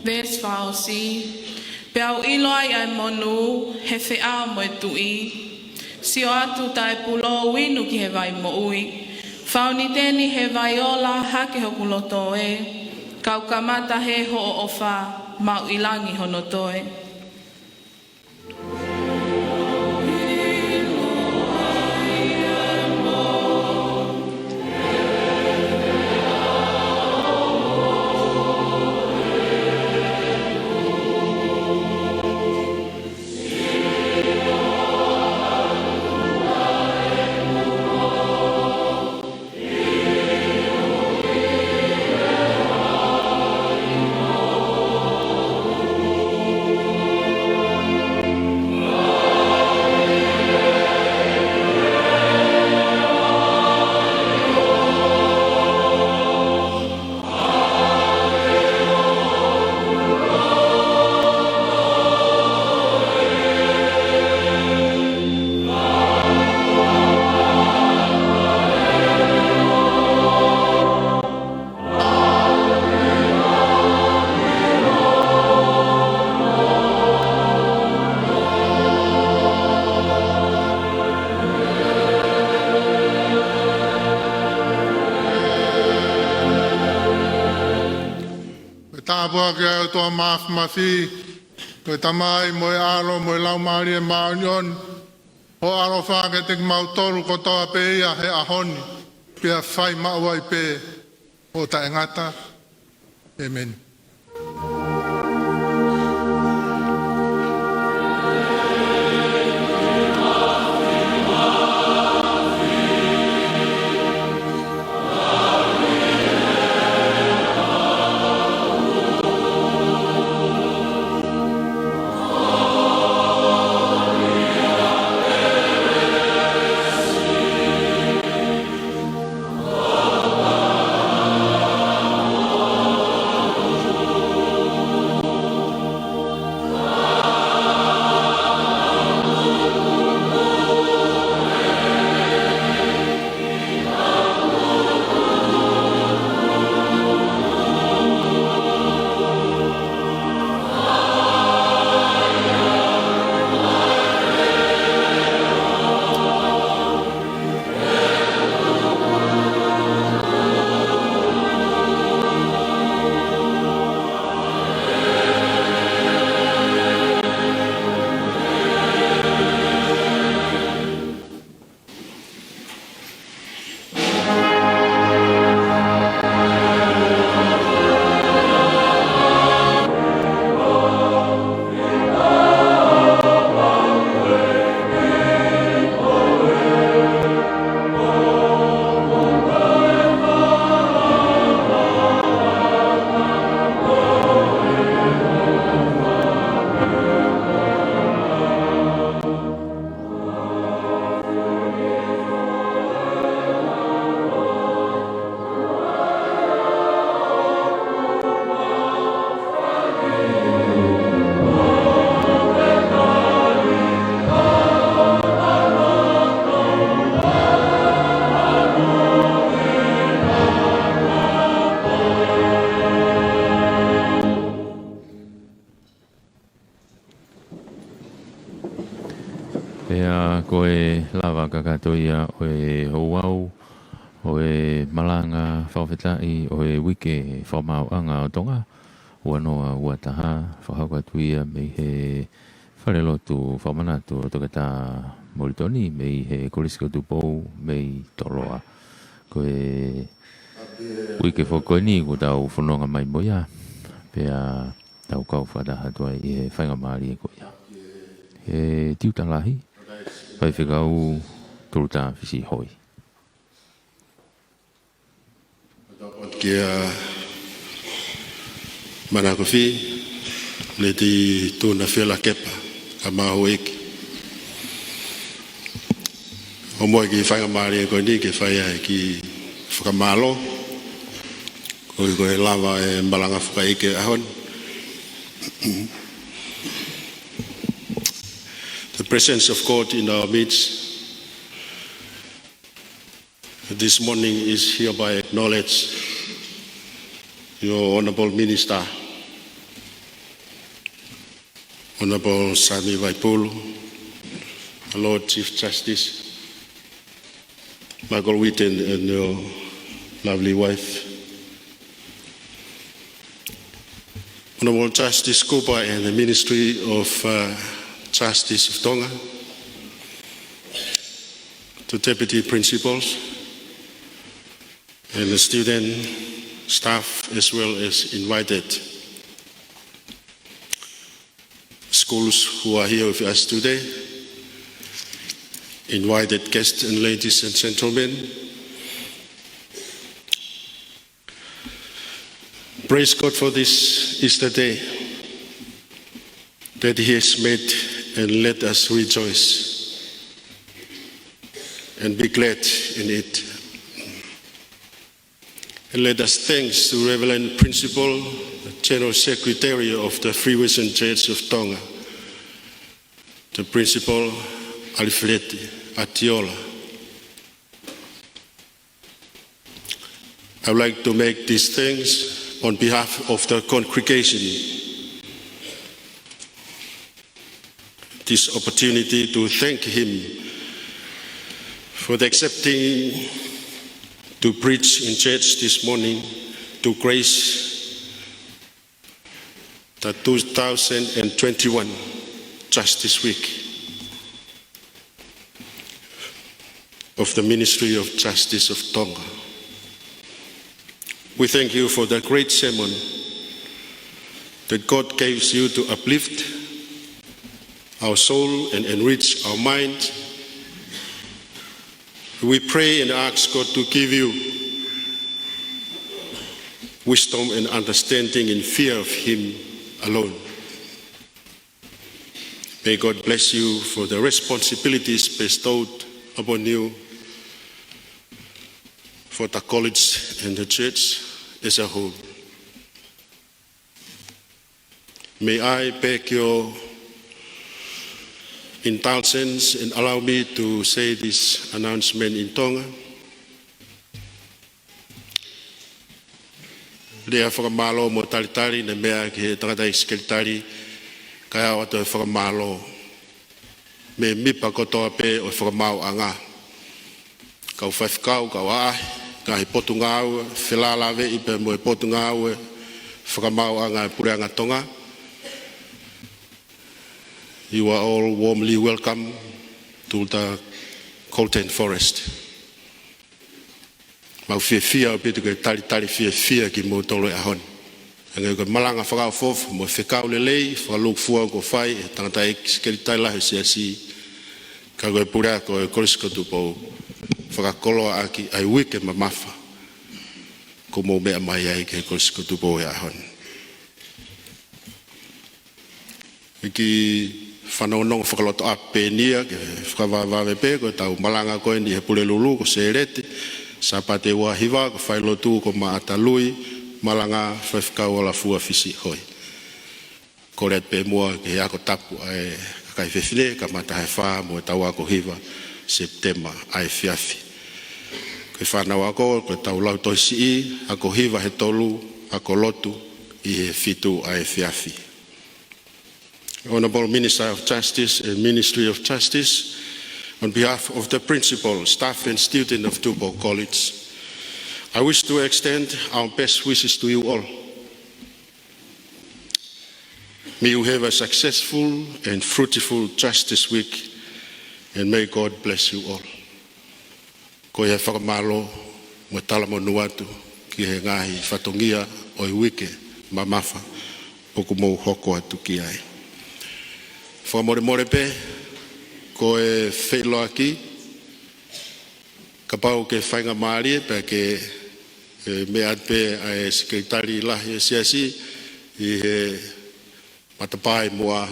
Veesi fakaʻosi. Pea u ʻilo ai ʻa e monū, he feʻao mo e tuʻi. Sio atu taʻepūlou inu ki he vai moʻui. Fāniteni he vai ola hake hoku loto ē. Kau kamata he hoʻo ʻofa, maʻu ʻi langi hono toe. Ko e tāpuaki ʻa e ʻOtua Māfimafi, ko e Tamai mo e ʻAlo mo e Laumālie Māʻoniʻoni, ʻo ʻaloʻofa kiate kimautolu kotoa pē ia he ʻaho ni, pea fai maʻu ai pē ʻo taʻengata. ʻĒmeni. Kakato ia ʻo e ouau ʻo e malanga fakafetaʻi ʻo e uike fakamaauʻanga ʻo Tonga, ua noa ua taha, fakahoko atu ia mei he falelotu fakamanatu ʻo Toketā Molitoni mei he Kolisi ko Tupou mei Toloa. Ko e uike foki ko eni kuo tau fononga mai mo ia, pea tau kau fakataha atu ai ʻi he faingamālie ko ia. He tiuta lahi, Faifekau Tolutā Fisi Hoi. Kia Manakofi, Leti Tuna Fela Kepa, ka maho eki. ʻOmai ki he faingamālie ko eni ke fai ai ki he fakamālō, ko e, ko e lava e malanga fakaʻeiki ʻaho ni. The presence of God in our midst this morning is hereby acknowledged. Your Honourable Minister, Honourable Sami Vaipulu, Lord Chief Justice Michael Whitten and your lovely wife, Honourable Justice Cooper and the Ministry of, uh, Justice of Tonga, the Deputy Principals, and the student, staff, as well as invited schools who are here with us today, invited guests and ladies and gentlemen. Praise God for this Easter day that He has made, and let us rejoice and be glad in it. And let us thanks to Reverend Principal, General Secretary of the Freemason Church of Tonga, the Principal Alfred Atiola. I would like to make these thanks on behalf of the congregation, this opportunity to thank him for the accepting to preach in church this morning to grace the two thousand and twenty-one Justice Week of the Ministry of Justice of Tonga. We thank you for the great sermon that God gives you to uplift our soul and enrich our mind. We pray and ask God to give you wisdom and understanding in fear of Him alone. May God bless you for the responsibilities bestowed upon you for the college and the church as a whole. May I beg your indulgence and allow me to say this announcement in Tonga. Lea fakamālō mo talitali naʻe meʻa ki he tangataʻeiki sekelitali, kae ʻoatu e fakamālō mei he mēmipa kotoa pē ʻo e fakamaauʻanga. Kau faifekau, kau ʻaʻahi, ngaahi potungāue, felālāveʻi pea mo e potungāue fakamaauʻanga e Puleʻanga Tonga. You are all warmly welcome to the Golden Forest. Mau fiefia ʻaupito ke talitali fiefia kimoutolu he ʻaho ni. Hangē ko e malanga fakaʻofoʻofa mo e fekau lelei, fakalūkufua kuo fai ʻe he tangataʻeiki sekelitali lahi ʻo e Siasi, ka ko e puleako ʻo e Kolisi ko Tupou, fakakoloa ʻaki ʻa e uike mamafa kuo mou meʻa mai ai ki he Kolisi ko Tupou he ʻaho ni. ʻEiki, fanongonongo fakalotoʻapi pē eni ia, ke fakavavevave pē, ko ʻetau malanga ko eni he Pulelulu ko Sēleti, Sāpate ua hiva, ko e failotu ko Maʻata Lui, malanga Faifekau Alafua Fisi Hoi. Kole atu pē muʻa ki he ako tapu ʻa e kakai fefine, kamata he fā mo ʻetau ako hiva Sepitema ʻa e efiafi. Ko e fānau ako, ko ʻetau lautohi siʻi, ako hiva he tolu, ako lotu ʻi he fitu ʻa e efiafi. Honourable Minister of Justice and Ministry of Justice, On behalf of the principal, staff and student of Tupou College, I wish to extend our best wishes to you all. May you have a successful and fruitful Justice Week, and may God bless you all. Ko ia e fakamālō mo e talamonū atu ki he ngaahi fatongia ʻo e uike mamafa ʻoku mou hoko atu ki ai. Fakamolemole pē, ko e feʻiloaki, kapau ʻoku faingamālie pea ke, ē, meʻa atu pē ʻa e Sekelitali Lahi ʻo e Siasi ʻi he matapā ʻi muʻa,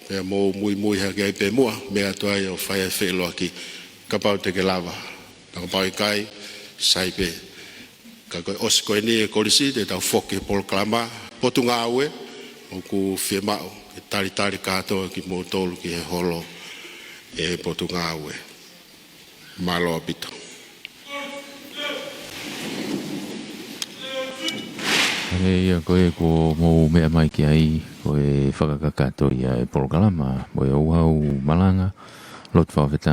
pea mou muimui hake ai pē muʻa, meʻa atu ai ʻo fai e feʻiloaki, kapau te ke lava. Ka kapau ʻikai, sai pē. Ka ko e ʻosi ko eni e kolisi, te tau foki he polokalama Potungāue, ʻoku fiemaʻu ke talitali kātoa kimoutolu ki he holo ʻo e Potungāue. Mālō ʻaupito. Hangē ia ko ē kuo mou meʻa mai ki ai, ko e fakakakato ia e polokalama, mo e ouau malanga, lotu fakafetaʻi